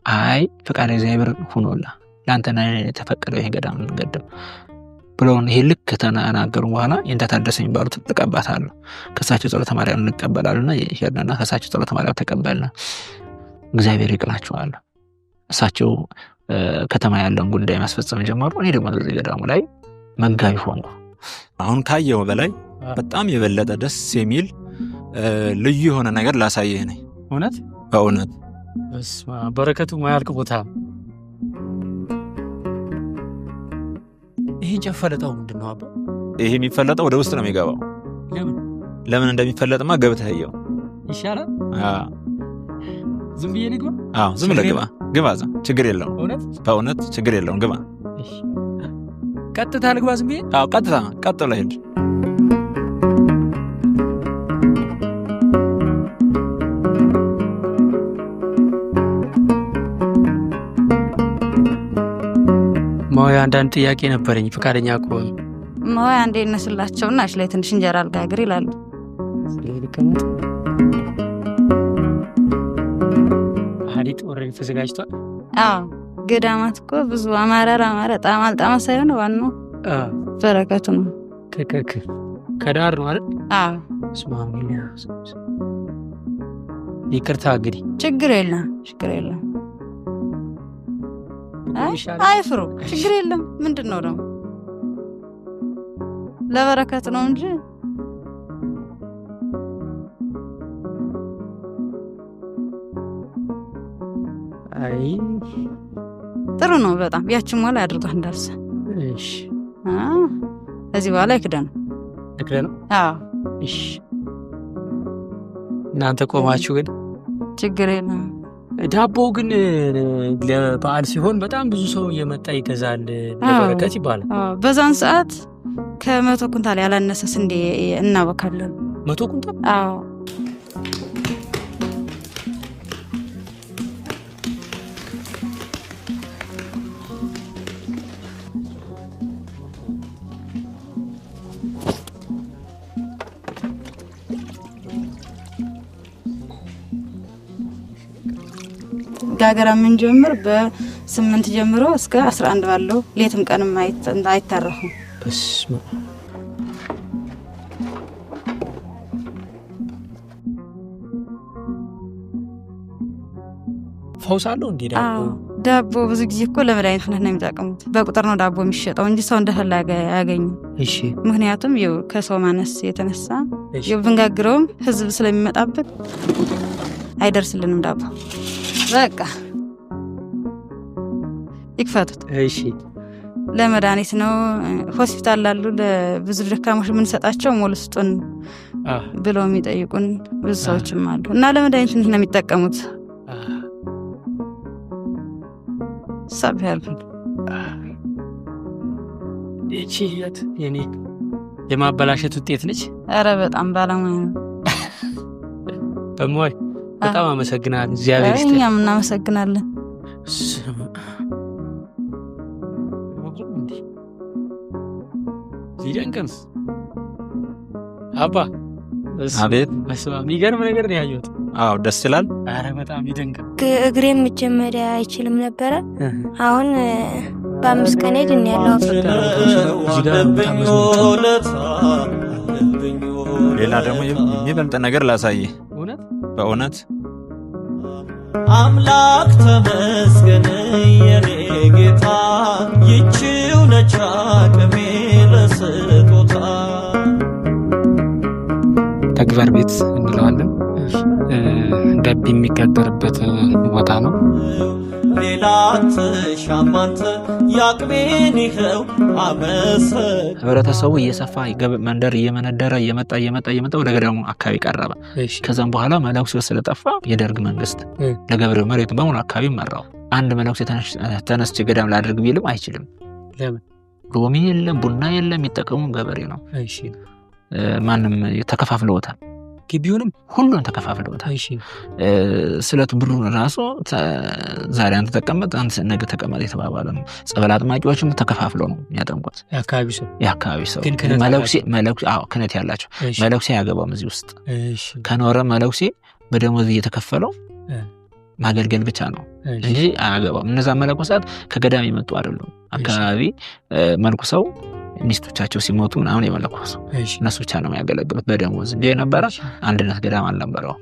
አይ ፈቃደ እግዚአብሔር ሆኖላ ላንተና የተፈቀደው ይሄ ገዳም እንገድም ብለውን ይሄ ልክ ከተናገሩ በኋላ የእንተ ታደሰ የሚባሉ ትልቅ አባት አሉ። ከሳቸው ጸሎተ ማርያም እንቀበላሉና ሄድንና ከሳቸው ጸሎተ ማርያም ተቀበልን። እግዚአብሔር ይቅናቸዋል። እሳቸው ከተማ ያለውን ጉዳይ ማስፈጸም ጀመሩ። እኔ ደግሞ እዚህ ገዳሙ ላይ መጋቢ ሆንኩ። አሁን ካየው በላይ በጣም የበለጠ ደስ የሚል ልዩ የሆነ ነገር ላሳየህ ነኝ። እውነት በእውነት በስመ አብ በረከቱ ማያልቅ ቦታ። ይሄ እንጨት ፈለጣው ምንድነው አባ? ይሄ የሚፈለጠው ወደ ውስጥ ነው የሚገባው። ለምን እንደሚፈለጥማ ገብተህ እየው ይሻላል። አዎ ዝም ብዬ ልግባ? አዎ ዝም ብለህ ግባ ግባ፣ እዛ ችግር የለውም። እውነት በእውነት ችግር የለውም ግባ። እሺ ቀጥታ ልግባ ዝም ብዬ? አዎ ቀጥታ ቀጥ ብለህ ሂድ። ማዊ አንዳንድ ጥያቄ ነበረኝ ፈቃደኛ ከሆኑ። ማዊ አንዴ እነሱላቸውና እሺ ላይ ትንሽ እንጀራ አልጋግር ይላሉ። ሀዲጥ already ተዘጋጅቷል። አዎ ገዳማት እኮ ብዙ አማራ አማራ ጣም አልጣማ ሳይሆን ዋናው በረከቱ ነው። ትክክል። ከዳር ነው አይደል? አዎ። ስማሚያ ይቅርታ እንግዲህ። ችግር የለም ችግር የለም። አይፍሩ ችግር የለም። ምንድነው ደግሞ ለበረከት ነው እንጂ። አይ ጥሩ ነው በጣም። ያችን ሞላ አድርጓ እንዳልሰ። እሺ እዚህ በኋላ ይክደን ይክደን። አዎ እሺ እናንተ ቆማችሁ ግን ችግር የለም። ዳቦ ግን ለበዓል ሲሆን በጣም ብዙ ሰው እየመጣ ይገዛል ለበረከት ይባላል። አዎ በዛን ሰዓት ከ100 ኩንታል ያላነሰ ስንዴ እናበካለን። 100 ኩንታል? አዎ። ጋገራ የምንጀምር በ8 ጀምሮ እስከ 11 ባለው ሌትም ቀንም አይታረፍም። በስመ ፈውስ አለው እንዴ ዳቦ? ዳቦ ብዙ ጊዜ እኮ ለመድኃኒትነት ነው የሚጠቀሙት። በቁጥር ነው ዳቦ የሚሸጠው እንጂ ሰው እንደፈለገ አያገኝም። እሺ ምክንያቱም ይኸው ከሰው ማነስ የተነሳ ይኸው ብንጋግረውም ህዝብ ስለሚመጣበት አይደርስልንም ዳቦ። በቃ ይክፈቱት። እሺ ለመድኃኒት ነው። ሆስፒታል ላሉ ለብዙ ደካሞች የምንሰጣቸው ሙሉ ስጡን ብለው የሚጠይቁን ብዙ ሰዎችም አሉ እና ለመድኃኒትነት ነው የሚጠቀሙት። ሰብ ያልኩን እቺ የኔ የማበላሸት ውጤት ነች። ኧረ በጣም ባለሙያ ነው። እሞይ በጣም አመሰግናለሁ። እግዚአብሔር ይስጥልኝ። እኛም እናመሰግናለን። ይደንቅም አባ። አቤት። በስመ አብ የሚገርም ነገር ነው ያየሁት። አዎ ደስ ይላል። ኧረ በጣም ይደንቃል። እግሬም መጀመሪያ አይችልም ነበረ። አሁን በ5 ቀን ድኛለሁ። ሌላ ደግሞ የሚበልጥ ነገር ላሳይ። በእውነት አምላክ ተመስገን የኔ ጌታ፣ ይቺው ነች አቅሜ ለስጦታ። ተግባር ቤት እንለዋለን። ዳቦ የሚጋገርበት ቦታ ነው። ሌላ ተሻማንተ ያቅሜን ይኸው አመሰግ ህብረተሰቡ እየሰፋ መንደር እየመነደረ እየመጣ እየመጣ እየመጣ ወደ ገዳሙ አካባቢ ቀረበ። ከዛም በኋላ መነኩሴው ስለጠፋ የደርግ መንግስት ለገበሬው መሬቱን በሙሉ አካባቢ መራው። አንድ መነኩሴ ተነስቼ ገዳም ላድርግ ቢልም አይችልም። ለምን? ሎሚ የለም፣ ቡና የለም፣ የሚጠቀሙ ገበሬ ነው። እሺ ማንም ተከፋፍለውታል። ግቢውንም ሁሉን ተከፋፍለውታል። ስለቱ ብሩን ራሱ ዛሬ አንተ ተቀመጥ አንተ ነገ ተቀመጥ የተባባለ ነው። ጸበል አጥማቂዎችም ተከፋፍለው ነው የሚያጠምቁት። የአካባቢ ሰው መነኩሴ አዎ ክህነት ያላቸው መነኩሴ አያገባም እዚህ ውስጥ። ከኖረ መነኩሴ በደሞዝ እየተከፈለው ማገልገል ብቻ ነው እንጂ አያገባም። እነዛ መነኮሳት ከገዳም የመጡ አይደሉም። አካባቢ መልኩሰው ሚስቶቻቸው ሲሞቱ ምናምን የመለኮሱ እነሱ ብቻ ነው የሚያገለግሉት በደሞዝ እንጂ የነበረ አንድነት ገዳም አልነበረው።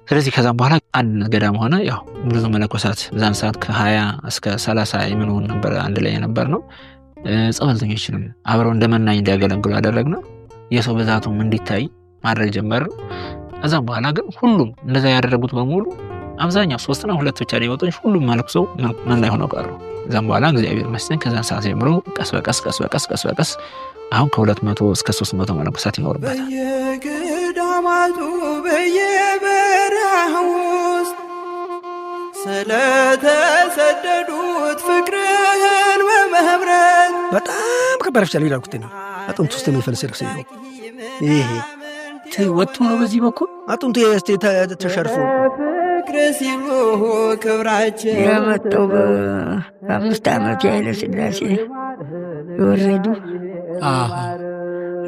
ስለዚህ ከዛም በኋላ አንድነት ገዳም ሆነ። ያው ብዙ መነኮሳት በዛን ሰዓት ከ20 እስከ 30 የሚሆኑ ነበር አንድ ላይ የነበር ነው። ጸበልተኞችንም አብረው እንደመናኝ እንዲያገለግሉ ያደረግነው የሰው ብዛቱም እንዲታይ ማድረግ ጀመርን። ከዛም በኋላ ግን ሁሉም እንደዛ ያደረጉት በሙሉ አብዛኛው 3 እና 2 ብቻ ሊወጡ ሁሉም መልኩሰው መናኝ ሆነው ቀሩ። ከዛም በኋላ እግዚአብሔር ይመስገን ከዛን ሰዓት ጀምሮ ቀስ በቀስ ቀስ በቀስ ቀስ በቀስ አሁን ከ200 እስከ 300 መነኮሳት ይኖርበታል። በየገዳማቱ በየበረሃው ውስጥ ስለተሰደዱት ፍቅርህን በመህብረት በጣም ነበር አፍቻለሁ ይላልኩት እኔ አጥንቱ ውስጥ የሚፈልስ ልብስ ነው ይሄ ወጥቶ ነው በዚህ በኩል አጥንቱ ተሸርፎ ፍቅር ሲሉ ክብራቸው የመጣው በ5 ዓመት የኃይለ ሥላሴ የወረዱ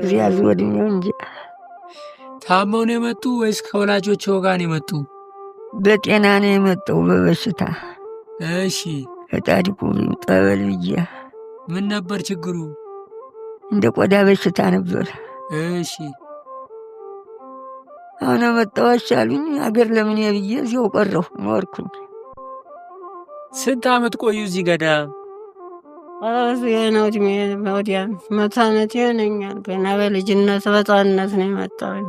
እዚያ ዝወድኛው እንጂ። ታመው ነው የመጡ ወይስ ከወላጆች ጋር ነው የመጡ? በጤና ነው የመጣው፣ በበሽታ። እሺ። ከጻድቁ ጠበል ብዬ። ምን ነበር ችግሩ? እንደ ቆዳ በሽታ ነበር። እሺ። አሁን መጣሁ አሻሉኝ፣ አገር ለምን ብዬ እዚያው ቀረሁ ኖርኩኝ። ስንት ዓመት ቆዩ እዚህ ገዳም? ገና እድሜ ወዲያ 100 ዓመት ይሆነኛል። ገና በልጅነት በሕፃንነት ነው የመጣሁኝ።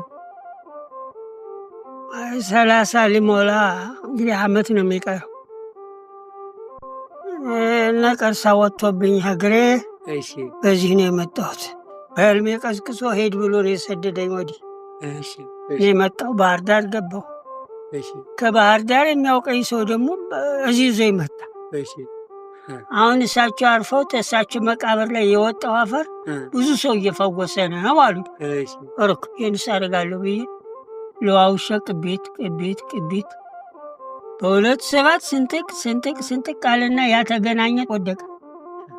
30 ሊሞላ እንግዲህ ዓመት ነው የሚቀረው። ነቀርሳ ወጥቶብኝ እግሬ በዚህ ነው የመጣሁት። በህልሜ ቀስቅሶ ሄድ ብሎ ነው የሰደደኝ ወዲህ። የመጣው ባህር ዳር ገባሁ። ከባህር ዳር የሚያውቀኝ ሰው ደግሞ እዚህ ይዞ ይመጣ። አሁን እሳቸው አርፈው እሳቸው መቃብር ላይ የወጣው አፈር ብዙ ሰው እየፈወሰ ነው አሉ። እርክ ይህንስ አደርጋለሁ ብዬ ለዋውሸ ቅቢት ቅቢት ቅቢት በ2 7 ስንጥቅ ስንጥቅ ስንጥቅ አለና ያ ተገናኘ ወደቀ።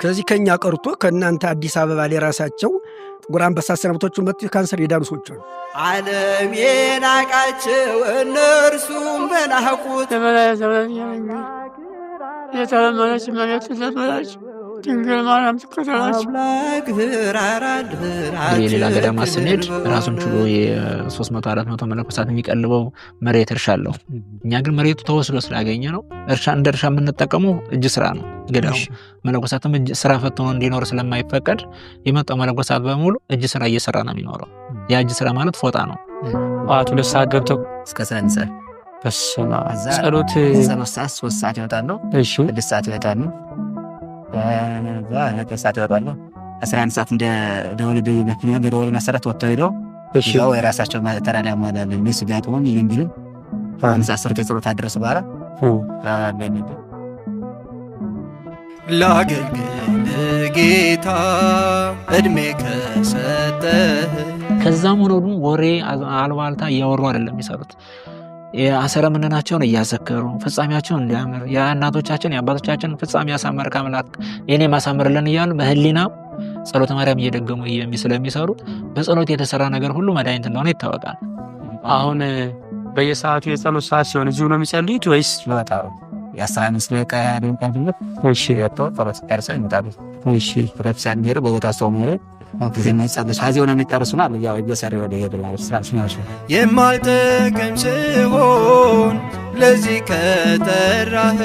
ከዚህ ከኛ ቀርቶ ከእናንተ አዲስ አበባ ላይ ራሳቸው ጥቁር አንበሳ አሰናብቶቹ መጥተው ካንሰር የዳኑ ሰዎች አሉ። ዓለም የናቃቸው እነርሱም በናቁት የተለመነች እመቤት ለመነች ድንግል ማርያም ትከተላችሁ። የሌላ ገዳማት ስንሄድ ራሱን ችሎ የ300 400 መነኮሳት የሚቀልበው መሬት እርሻ አለው። እኛ ግን መሬቱ ተወስዶ ስላገኘ ነው እርሻ እንደ እርሻ የምንጠቀመው እጅ ስራ ነው። ገዳሙ መነኮሳትም እጅ ስራ ፈትኖ እንዲኖር ስለማይፈቀድ የመጣው መነኮሳት በሙሉ እጅ ስራ እየሰራ ነው የሚኖረው። ያ እጅ ስራ ማለት ፎጣ ነው። ጠዋት 2 ሰዓት ገብተው እስከ 11 ሰዓት በስመ አብ ጸሎት 3 ሰዓት 3 ሰዓት ይወጣሉ። 6 ሰዓት ይወጣሉ። በዛ 9 ሰዓት ይወጣሉ። 11 ሰዓት እንደ ደወል በደወል መሰረት ወጥተው ሄደው ያው የራሳቸው ተራ ላይ ያሟላሉ። እነሱ ቢያጥቡም ምን ቢሉም 1 ሰዓት ሰርተው ጸሎት አደረሱ በኋላ ላገልግል ጌታ እድሜ ከሰጠህ። ከዛም ሆኖ ደግሞ ወሬ አልባልታ እያወሩ አይደለም የሚሰሩት። የአሰረ ምንናቸውን እያዘከሩ ፍጻሜያቸውን እንዲያምር የእናቶቻችን የአባቶቻችን ፍጻሜ ያሳመርክ አምላክ የኔ ማሳመርልን እያሉ በህሊና ጸሎተ ማርያም እየደገሙ ስለሚሰሩ በጸሎት የተሰራ ነገር ሁሉ መድኃኒት እንደሆነ ይታወቃል። አሁን በየሰዓቱ የጸሎት ሰዓት ሲሆን እዚሁ ነው የሚጸልዩት ወይስ? የ15 ደቂቃ እሺ ጸሎት ጨርሰው ይመጣሉ። እሺ ሁለት ሰዓት የሚሄዱ በቦታ ሰው መሄዱ የማልጠቅም ስሆን ለዚህ ከጠራህ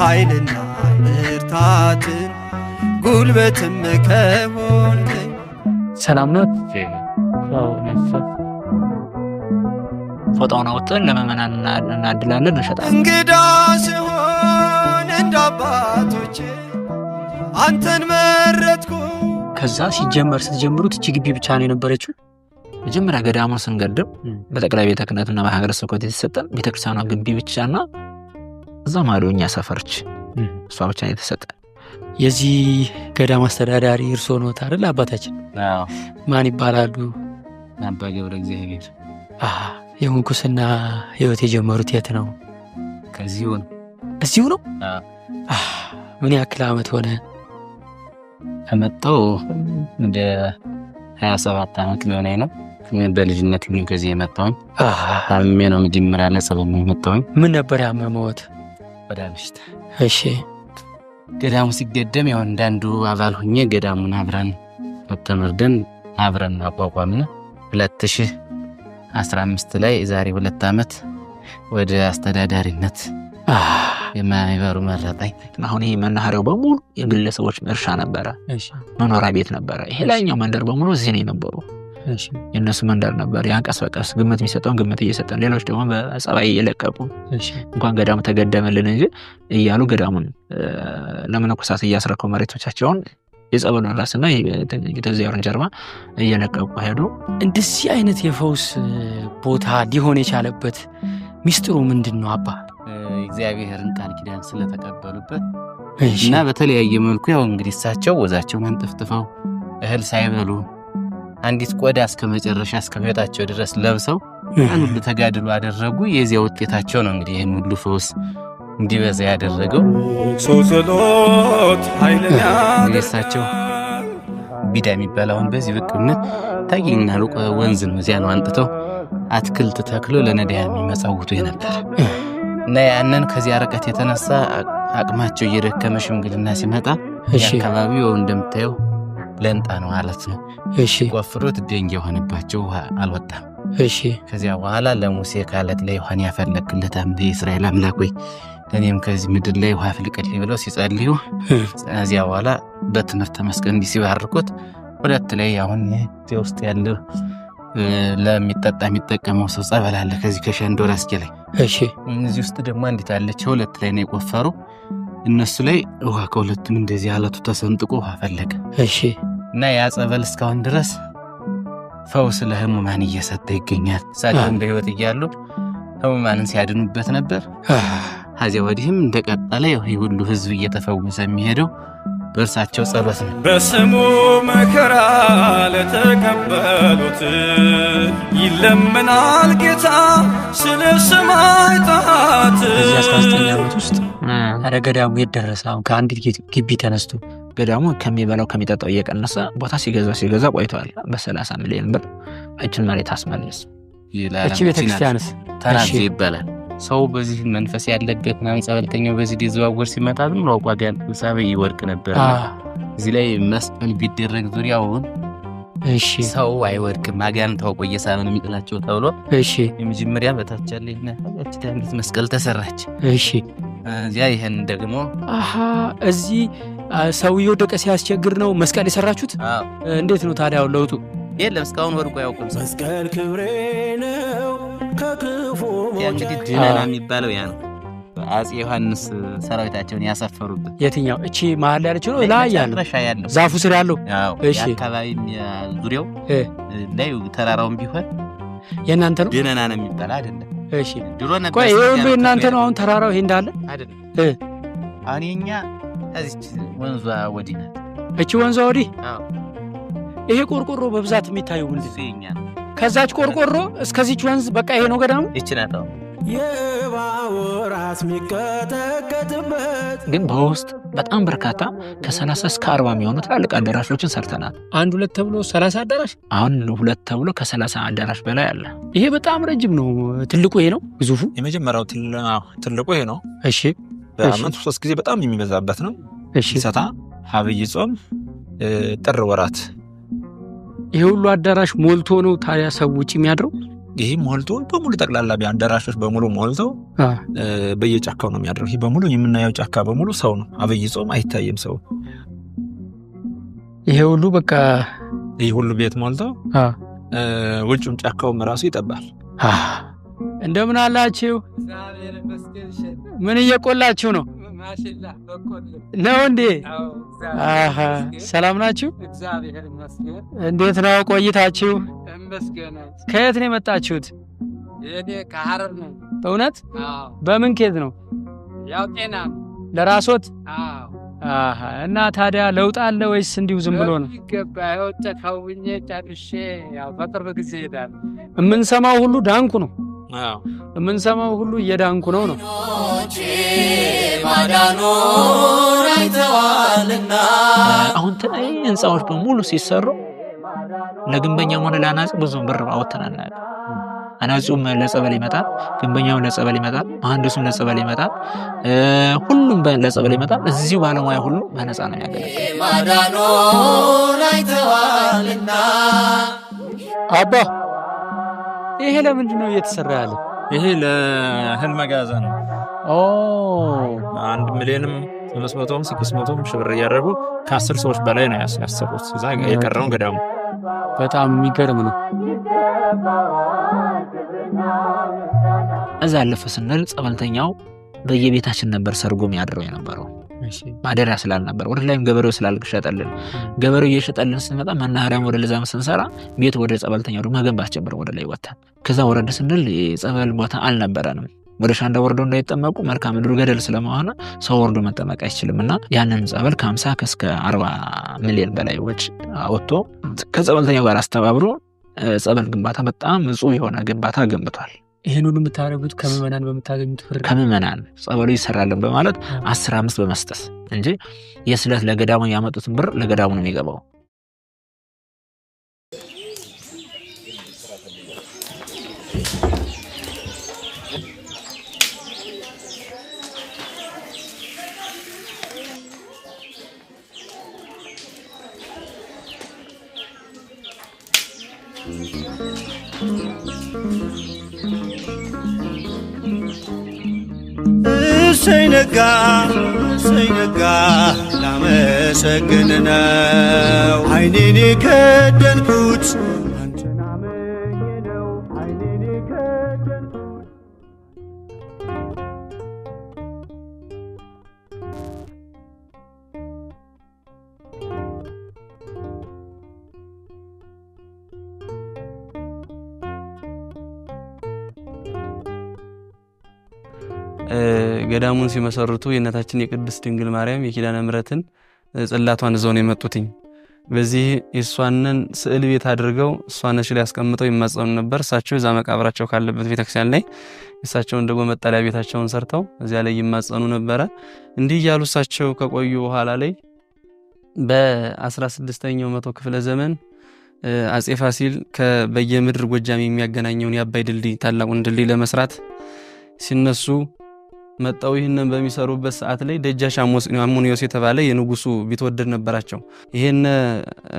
ኃይልና ብርታትን ጉልበትም ከሆንከኝ። ሰላም ነው። ፎጣውን አውጥተን ለምእመናን እናድላለን፣ እንሸጣለን። እንግዳ ስሆን እንደ አባቶቼ አንተን መረጥኩ። ከዛ ሲጀመር ስትጀምሩት እቺ ግቢ ብቻ ነው የነበረችው? መጀመሪያ ገዳሙን ስንገድም በጠቅላይ ቤተ ክህነትና በሀገረ ስብከት የተሰጠን ቤተክርስቲያኗ ግቢ ብቻና እዛ ማዶ እኛ ሰፈርች እሷ ብቻ ነው የተሰጠን። የዚህ ገዳም አስተዳዳሪ እርስዎ ነዎት አይደል አባታችን? ማን ይባላሉ? አባ ገብረ እግዚአብሔር። የምንኩስና ህይወት የጀመሩት የት ነው? ከዚሁ ነው። እዚሁ ነው? ምን ያክል ዓመት ሆነ? ከመጣሁ ወደ 27 ዓመት ሊሆነኝ ነው። በልጅነት ግን ከዚህ የመጣሁኝ ታምሜ ነው መጀመሪያ ለጸበል ነው የመጣሁኝ። ምን ነበር ያመመዎት? ቆዳ በሽታ። እሺ። ገዳሙ ሲገደም ያው እንዳንዱ አባል ሆኜ ገዳሙን አብረን ተመርደን አብረን አቋቋምን። 2015 ላይ ዛሬ 2 ዓመት ወደ አስተዳዳሪነት የማይበሩ መረጠኝ። አሁን ይሄ መናኸሪያው በሙሉ የግለሰቦች እርሻ ነበረ፣ መኖሪያ ቤት ነበረ። ይሄ ላይኛው መንደር በሙሉ እዚህ ነው የነበሩ የእነሱ መንደር ነበር። ያን ቀስ በቀስ ግምት የሚሰጠውን ግምት እየሰጠን፣ ሌሎች ደግሞ በጸባይ እየለቀቁ እንኳን ገዳሙ ተገደመልን እንጂ እያሉ ገዳሙን ለመነኮሳት እያስረከቡ መሬቶቻቸውን የጸበሉን ራስና የተዚያሩን ጀርባ እየለቀቁ ሄዱ። እንደዚህ አይነት የፈውስ ቦታ ሊሆን የቻለበት ሚስጥሩ ምንድን ነው አባ? እግዚአብሔርን ቃል ኪዳን ስለተቀበሉበት እና በተለያየ መልኩ ያው እንግዲህ እሳቸው ወዛቸውን አንጠፍጥፈው እህል ሳይበሉ አንዲት ቆዳ እስከ መጨረሻ እስከ ሕይወታቸው ድረስ ለብሰው ያን ሁሉ ተጋድሎ አደረጉ። የዚያ ውጤታቸው ነው እንግዲህ ይህን ሁሉ ፈውስ እንዲበዛ ያደረገው። ጸሎት ኃይልን እንግዲህ እሳቸው ቢዳ የሚባል አሁን በዚህ ብቅነት ታገኝና ሩቅ ወንዝ ነው። እዚያ ነው አንጥተው አትክልት ተክሎ ለነዳያን የሚመጸውቱ የነበረ እና ያንን ከዚያ ርቀት የተነሳ አቅማቸው እየደከመ ሽምግልና ሲመጣ የአካባቢው እንደምታየው ለንጣ ነው ማለት ነው። ቆፍሮት ደንጊያ የሆነባቸው ውሃ አልወጣም። ከዚያ በኋላ ለሙሴ ካለት ላይ ውሃን ያፈለቅለት የእስራኤል አምላክ ወይ እኔም ከዚህ ምድር ላይ ውሃ ፍልቅልኝ ብለው ሲጸልዩ ከዚያ በኋላ በትምህርተ መስቀል እንዲህ ሲባርኩት ሁለት ላይ አሁን እዚያ ውስጥ ያለው ለሚጠጣ የሚጠቀመው ሰው ጸበል አለ። ከዚህ ከሸንዶ ራስጌ ላይ እዚህ ውስጥ ደግሞ አንዲት አለች። ሁለት ላይ ነው የቆፈሩ። እነሱ ላይ ውሃ ከሁለቱም እንደዚህ አለቱ ተሰንጥቆ ውሃ ፈለቀ። እና ያ ጸበል እስካሁን ድረስ ፈውስ ለህሙማን እየሰጠ ይገኛል። እሳቸውም በህይወት እያሉ ህሙማንን ሲያድኑበት ነበር። ከዚያ ወዲህም እንደቀጠለ ይህ ሁሉ ህዝብ እየተፈወሰ የሚሄደው በእርሳቸው ጸሎት ነው። በስሙ መከራ ለተቀበሉት ይለምናል ጌታ ስለ ሰማዕታት። በዚህ 19 ዓመት ውስጥ ኧረ ገዳሙ የት ደረሰ? አሁን ከአንዲት ግቢ ተነስቶ ገዳሙ ከሚበላው ከሚጠጣው እየቀነሰ ቦታ ሲገዛ ቆይተዋል። በ30 ሚሊዮን ብር እችን መሬት አስመልስ። እቺ ቤተክርስቲያንስ ተናዜ ይባላል። ሰው በዚህ መንፈስ ያለበት ምናምን ጸበልተኛው በዚህ ሊዘዋወር ሲመጣ ዝም ብሎ አቋጋን ሳበ ይወድቅ ነበር። እዚህ ላይ መስቀል ቢደረግ ዙሪያውን ሰው አይወድቅም፣ አጋንንት ታውቆ እየሳበ ነው የሚጥላቸው ተብሎ የመጀመሪያ በታች ያለና እቺ መስቀል ተሰራች። እዚያ ይሄን ደግሞ እዚህ ሰው እየወደቀ ሲያስቸግር ነው መስቀል የሰራችሁት? እንዴት ነው ታዲያ ለውጡ? የለም እስካሁን ወድቆ አያውቅም ሰው። መስቀል ክብሬ ነው ከክፉ ያ እንግዲህ ድነና የሚባለው ያ ነው። አፄ ዮሐንስ ሰራዊታቸውን ያሰፈሩበት የትኛው? እቺ መሀል ላይ ያለችው ነው? ላይ ያለው ዛፉ ስር ያለው? እሺ አካባቢ ዙሪያው ላይ ተራራውም ቢሆን የእናንተ ነው? ድነና ነው የሚባል አይደለም። እሺ ድሮ ነበር። ቆይ ይሄ ሁሉ የእናንተ ነው? አሁን ተራራው ይሄ እንዳለ አይደለም። አሁን የኛ እዚች ወንዟ ወዲህ ናት። እቺ ወንዟ ወዲህ? አዎ። ይሄ ቆርቆሮ በብዛት የሚታየው ምንድን ነው? የኛ ነው። ከዛች ቆርቆሮ እስከዚች ወንዝ በቃ ይሄ ነው ገዳሙ? ይቺ ናት። አዎ። የባወራስ የሚቀጠቀጥበት ግን በውስጥ በጣም በርካታ ከ30 እስከ 40 የሚሆኑ ትላልቅ አዳራሾችን ሰርተናል። አንድ ሁለት ተብሎ 30 አዳራሽ፣ አሁን ሁለት ተብሎ ከ30 አዳራሽ በላይ አለ። ይሄ በጣም ረጅም ነው። ትልቁ ይሄ ነው ግዙፉ። የመጀመሪያው ትልቁ ይሄ ነው። እሺ በአመት 3 ጊዜ በጣም የሚበዛበት ነው። እሺ ሰታ፣ አብይ ጾም፣ ጥር ወራት። ይሄ ሁሉ አዳራሽ ሞልቶ ነው ታዲያ ሰው ውጭ የሚያድረው? ይሄ ሞልቶ በሙሉ ጠቅላላ አዳራሾች በሙሉ ሞልተው በየጫካው ነው የሚያድረው። ይሄ በሙሉ የምናየው ጫካ በሙሉ ሰው ነው። አብይ ጾም አይታይም ሰው። ይሄ ሁሉ በቃ ይሄ ሁሉ ቤት ሞልተው ውጭም ጫካውም ራሱ ይጠባል። እንደምን አላችሁ? ምን እየቆላችሁ ነው? ነው እንዴ? አሃ ሰላም ናችሁ? እንዴት ነው ቆይታችሁ? ከየት ነው የመጣችሁት? እኔ ከሐረር ነው። በእውነት? በምን ኬዝ ነው? ያው ጤና ነው። ለራሶት? አዎ። አሃ እና ታዲያ ለውጥ አለ ወይስ እንዲሁ ዝም ብሎ ነው? ይገባ ያው ተካውኜ ጨርሼ ያው በቅርብ ጊዜ እሄዳለሁ። የምንሰማው ሁሉ ዳንኩ ነው። አዎ የምንሰማው ሁሉ እየዳንኩ ነው ነው። ማዳኑን አይተዋልና አሁን ህንፃዎች በሙሉ ሲሰሩ ለግንበኛም ሆነ ለአናጺ ብዙ ብር አወጥተን አናውቅም። አናጺውም ለጸበል ይመጣል፣ ግንበኛውም ለጸበል ይመጣል፣ መሐንዲሱም ለጸበል ይመጣል፣ ሁሉም ለጸበል ይመጣል። እዚሁ ባለሙያ ሁሉ በነፃ ነው የሚያገለግለው። ማዳኑን አይተዋልና። አባ ይሄ ለምንድን ነው እየተሰራ ያለው? ይሄ ለእህል መጋዘን ነው። 1 ሚሊዮንም 500ም 600ም ሺህ ብር እያደረጉ ከ10 ሰዎች በላይ ነው ያሰሩት። እዛ የቀረውን ገዳሙ በጣም የሚገርም ነው። እዛ አለፈ ስንል ጸበልተኛው በየቤታችን ነበር ሰርጎ የሚያድረው የነበረው። ማደሪያ ስላልነበር ወደ ላይም ገበሬው ስላልሸጠልን ገበሬው እየሸጠልን ስንመጣ መናኸሪያም ወደ ለዛም ስንሰራ ቤት ወደ ጸበልተኛው ደግሞ መገንባት ጀመረ። ወደ ላይ ወጥተን ከዛ ወረድ ስንል የጸበል ቦታ አልነበረንም። ወደ ሻንዳ ወርደው እንዳይጠመቁ መልክዓ ምድሩ ገደል ስለመሆነ ሰው ወርዶ መጠመቅ አይችልምና ያንን ጸበል ከ50 እስከ 40 ሚሊዮን በላይ ወጪ አወጥቶ ከጸበልተኛው ጋር አስተባብሮ ጸበል ግንባታ በጣም ንጹህ የሆነ ግንባታ ገንብቷል። ይሄን ሁሉ የምታደርጉት ከምዕመናን በምታገኙት ብር? ከምዕመናን ጸበሉ ይሰራልን በማለት 15 በመስጠት እንጂ የስለት ለገዳሙ ያመጡትን ብር ለገዳሙ ነው የሚገባው። እሰይ ነጋ እሰይ ነጋ ላመሰግን ነው አይኔን የከደንኩት አንተን አምኜ ነው አይኔን የከደንኩት። ገዳሙን ሲመሰርቱ የእናታችን የቅድስት ድንግል ማርያም የኪዳነ ምሕረትን ጽላቷን ይዘው ነው የመጡትኝ። በዚህ የሷንን ስዕል ቤት አድርገው እሷን ላይ ያስቀምጠው ይማጸኑ ነበር። እሳቸው እዛ መቃብራቸው ካለበት ቤተክርስቲያን ላይ እሳቸውን ደግሞ መጠለያ ቤታቸውን ሰርተው እዚያ ላይ ይማጸኑ ነበር። እንዲህ እያሉ እሳቸው ከቆዩ በኋላ ላይ በ16ኛው መቶ ክፍለ ዘመን አጼ ፋሲል ከበየምድር ጎጃም የሚያገናኘውን የአባይ ድልድይ ታላቁን ድልድይ ለመስራት ሲነሱ መጣው። ይህንን በሚሰሩበት ሰዓት ላይ ደጃች አሞንዮስ የተባለ የንጉሱ ቢትወደድ ነበራቸው። ይሄን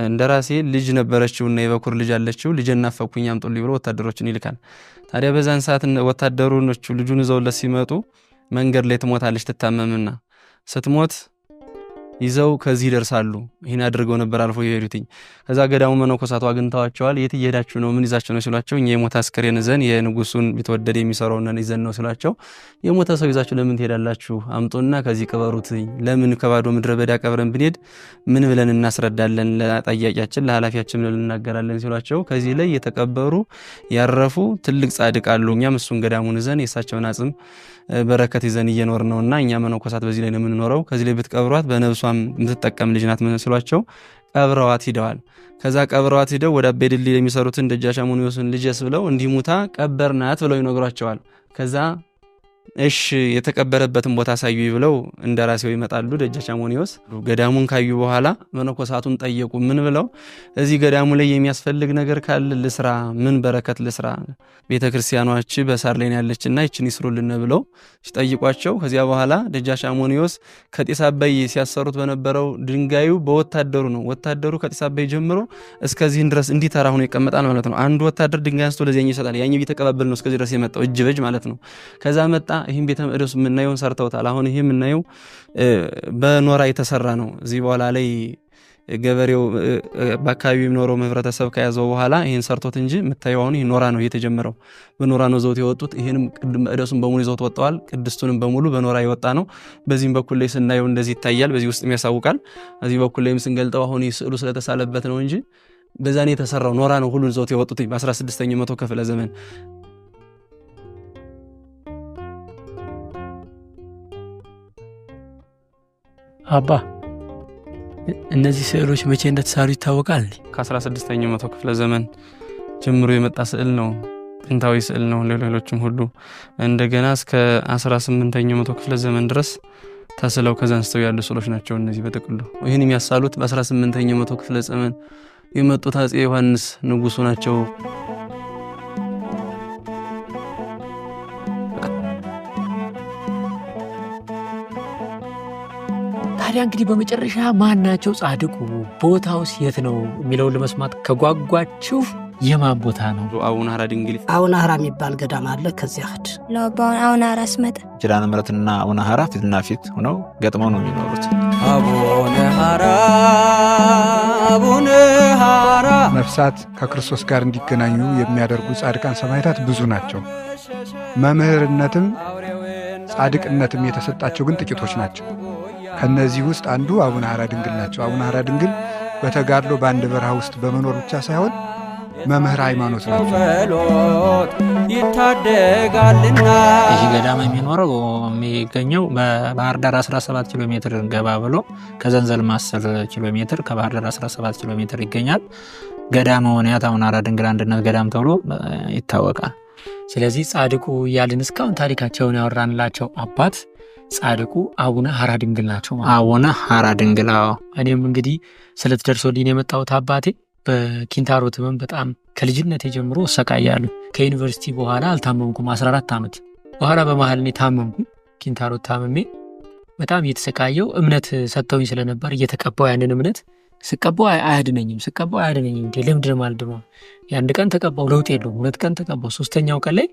እንደራሴ ልጅ ነበረችውና የበኩር ልጅ አለችው፣ ልጄን ናፈቅኩኝ አምጡልኝ ብሎ ወታደሮችን ይልካል። ታዲያ በዛን ሰዓት ወታደሮቹ ልጁን ይዘውለት ሲመጡ መንገድ ላይ ትሞታለች ትታመምና ስትሞት ይዘው ከዚህ ይደርሳሉ። ይሄን አድርገው ነበር አልፎ የሄዱትኝ። ከዛ ገዳሙ መነኮሳቱ አግኝተዋቸዋል። የት እየሄዳችሁ ነው? ምን ይዛችሁ ነው ሲሏቸው እኛ የሞተ አስከሬን ይዘን የንጉሱን ቢትወደድ የሚሰራውን ይዘን ነው ሲሏቸው የሞተ ሰው ይዛችሁ ለምን ትሄዳላችሁ? አምጡና ከዚህ ቅበሩት። ለምን ከባዶ ምድረ በዳ ቀብረን ብንሄድ ምን ብለን እናስረዳለን? ለጠያቂያችን ለኃላፊያችን ምን እንናገራለን ሲሏቸው ከዚህ ላይ የተቀበሩ ያረፉ ትልቅ ጻድቅ አሉ። እኛም እሱን ገዳሙን ይዘን የእሳቸውን አጽም በረከት ይዘን እየኖርን ነውና እኛ መነኮሳት በዚህ ላይ ነው የምንኖረው። ከዚህ ላይ ብትቀብሯት በነብሷም የምትጠቀም ልጅ ናት ሲሏቸው ቀብረዋት ሂደዋል። ከዛ ቀብረዋት ሂደው ወደ አባይ ድልድይ የሚሰሩትን ደጃች አሞንዮስን ልጄስ ብለው እንዲሙታ ቀበርናት ብለው ይነግሯቸዋል። ከዛ እሺ የተቀበረበትን ቦታ አሳዩ ብለው እንደራሴው ይመጣሉ። ደጃች አሞንዮስ ገዳሙን ካዩ በኋላ መነኮሳቱን ጠየቁ። ምን ብለው? እዚህ ገዳሙ ላይ የሚያስፈልግ ነገር ካለ ልስራ፣ ምን በረከት ልስራ፣ ቤተክርስቲያኗች በሳር ላይ ያለችና ይችን ይስሩልን ብለው ሲጠይቋቸው ከዚያ በኋላ ደጃች አሞንዮስ ከጢስ አባይ ሲያሰሩት በነበረው ድንጋዩ በወታደሩ ነው። ወታደሩ ከጢስ አባይ ጀምሮ እስከዚህ ድረስ እንዲተራ ሆኖ ይቀመጣል ማለት ነው። አንዱ ወታደር ድንጋይ አንስቶ ለዚያኛው ይሰጣል። ያኛው እየተቀባበለ ነው እስከዚህ ድረስ የመጣው እጅ በእጅ ማለት ነው። ከዛ መጣ። ይሄን ቤተ መቅደሱ የምናየውን ሰርተውታል። አሁን ይሄ የምናየው በኖራ የተሰራ ነው። እዚህ በኋላ ላይ ገበሬው በአካባቢው የሚኖረው ህብረተሰብ ከያዘው በኋላ ይሄን ሰርቶት እንጂ የምታየው አሁን ይሄ ኖራ ነው የተጀመረው። በኖራ ነው ዘውት የወጡት። ይሄንም ቅድም መቅደሱን በሙሉ ይዘውት ወጥተዋል። ቅድስቱንም በሙሉ በኖራ የወጣ ነው። በዚህም በኩል ላይ ስናየው እንደዚህ ይታያል። በዚህ ውስጥም ያሳውቃል። እዚህ በኩል ላይም ስንገልጠው አሁን ይህ ስዕሉ ስለተሳለበት ነው እንጂ በዛኔ የተሰራው ኖራ ነው ሁሉን ዘውት የወጡት በ16ኛው መቶ ክፍለ ዘመን። አባ እነዚህ ስዕሎች መቼ እንደተሳሉ ይታወቃል? ከ16ኛው መቶ ክፍለ ዘመን ጀምሮ የመጣ ስዕል ነው። ጥንታዊ ስዕል ነው። ሌሎችም ሁሉ እንደገና እስከ 18ኛው መቶ ክፍለ ዘመን ድረስ ተስለው ከዛ አንስተው ያሉ ስዕሎች ናቸው እነዚህ በጥቅሉ። ይሄን የሚያሳሉት በ18ኛው መቶ ክፍለ ዘመን የመጡት አፄ ዮሐንስ ንጉሱ ናቸው። ታዲያ እንግዲህ በመጨረሻ ማን ናቸው ጻድቁ፣ ቦታውስ የት ነው የሚለውን ለመስማት ከጓጓችሁ የማን ቦታ ነው? አቡነ ሐራ ድንግል። አቡነ ሐራ የሚባል ገዳም አለ። ከዚያ ሂድ አቡነ ሐራ ስመጣ ኪዳነ ምሕረትና አቡነ ሐራ ፊትና ፊት ሆነው ገጥመው ነው የሚኖሩት። አቡነ ሐራ አቡነ ሐራ። ነፍሳት ከክርስቶስ ጋር እንዲገናኙ የሚያደርጉ ጻድቃን ሰማዕታት ብዙ ናቸው። መምህርነትም ጻድቅነትም የተሰጣቸው ግን ጥቂቶች ናቸው። ከነዚህ ውስጥ አንዱ አቡነ ሐራ ድንግል ናቸው። አቡነ ሐራ ድንግል በተጋድሎ በአንድ በረሃ ውስጥ በመኖር ብቻ ሳይሆን መምህር ሃይማኖት ናቸው። ጸሎት ይታደጋልና። ይህ ገዳም የሚኖረው የሚገኘው በባህር ዳር 17 ኪሎ ሜትር ገባ ብሎ ከዘንዘልማ 10 ኪሎ ሜትር፣ ከባህር ዳር 17 ኪሎ ሜትር ይገኛል። ገዳመ ወንያት አቡነ ሐራ ድንግል አንድነት ገዳም ተብሎ ይታወቃል። ስለዚህ ጻድቁ እያልን እስካሁን ታሪካቸውን ያወራንላቸው አባት ጻድቁ አቡነ ሐራ ድንግል ናቸው ማለት ነው። አቡነ ሐራ ድንግል። አዎ። እኔም እንግዲህ ስለት ደርሶልኝ የመጣሁት አባቴ በኪንታሮት ህመም በጣም ከልጅነቴ ጀምሮ እሰቃያለሁ። ከዩኒቨርሲቲ በኋላ አልታመምኩም፣ 14 ዓመት በኋላ በመሀል እኔ ታመምኩ። ኪንታሮት ታምሜ በጣም እየተሰቃየው እምነት ሰጥተውኝ ስለነበር እየተቀባው ያንን እምነት ስቀባው አያድነኝም፣ ስቀባው አያድነኝም። እንዴ ለምንድን ነው የማልድነው? የአንድ ቀን ተቀባው ለውጥ የለውም። 2 ቀን ተቀባው፣ ሶስተኛው ቀን ላይ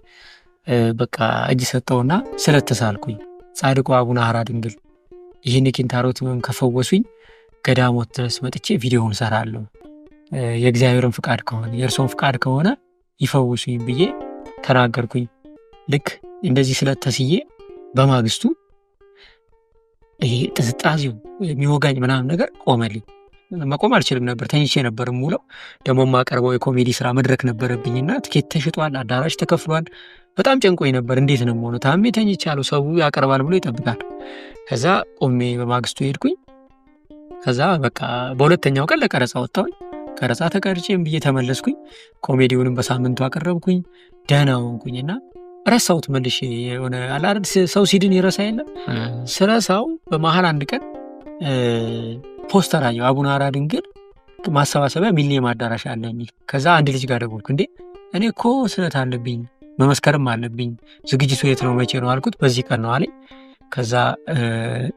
በቃ እጅ ሰጠውና ስለት ተሳልኩኝ። ጻድቁ አቡነ ሐራ ድንግል ይህን የኪንታሮት ህመም ከፈወሱኝ ገዳሞት ድረስ መጥቼ ቪዲዮውን ሰራለሁ፣ የእግዚአብሔርን ፍቃድ ከሆነ የእርሶን ፍቃድ ከሆነ ይፈውሱኝ ብዬ ተናገርኩኝ። ልክ እንደዚህ ስለት ተስዬ በማግስቱ ይሄ ጥዝጣዜው የሚወጋኝ ምናምን ነገር ቆመልኝ። መቆም አልችልም ነበር፣ ተኝቼ ነበር የምውለው። ደግሞ የማቀርበው የኮሜዲ ስራ መድረክ ነበረብኝና ትኬት ተሽጧል፣ አዳራሽ ተከፍሏል። በጣም ጨንቆኝ ነበር። እንዴት ነው የምሆነው? ታሜ ተኝቻለሁ፣ ሰው ያቀርባል ብሎ ይጠብቃል። ከዛ ቆሜ በማግስቱ ሄድኩኝ። ከዛ በቃ በሁለተኛው ቀን ለቀረጻ ወጣሁኝ። ቀረጻ ተቀርጬም ብዬ ተመለስኩኝ። ኮሜዲውንም በሳምንቱ አቀረብኩኝ። ደህና ሆንኩኝና ረሳሁት መልሼ። የሆነ አለ አይደል ሰው ሲድን ይረሳ የለም። ስረሳው በመሀል አንድ ቀን ፖስተር አየሁ። አቡነ ሐራ ድንግል ማሰባሰቢያ ሚሊኒየም አዳራሽ አለ የሚል። ከዛ አንድ ልጅ ጋር ደወልኩ። እንዴ እኔ እኮ ስለት አለብኝ መመስከርም አለብኝ፣ ዝግጅቱ የት ነው መቼ ነው አልኩት። በዚህ ቀን ነው አለኝ። ከዛ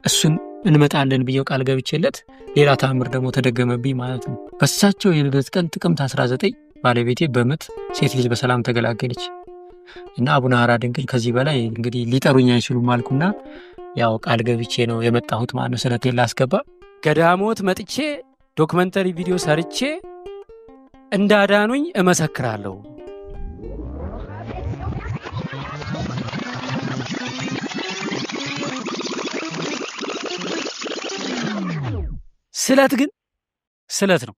እሱን እንመጣለን ብዬው ቃል ገብቼለት ሌላ ተአምር ደግሞ ተደገመብኝ ማለት ነው። በሳቸው የልደት ቀን ጥቅምት 19 ባለቤቴ በምጥ ሴት ልጅ በሰላም ተገላገለች። እና አቡነ ሐራ ድንግል ከዚህ በላይ እንግዲህ ሊጠሩኝ አይችሉም አልኩና ያው ቃል ገብቼ ነው የመጣሁት ማለት ነው። ስለቴን ላስገባ ገዳሞት መጥቼ ዶክመንተሪ ቪዲዮ ሰርቼ እንዳዳኑኝ እመሰክራለሁ። ስለት ግን ስለት ነው።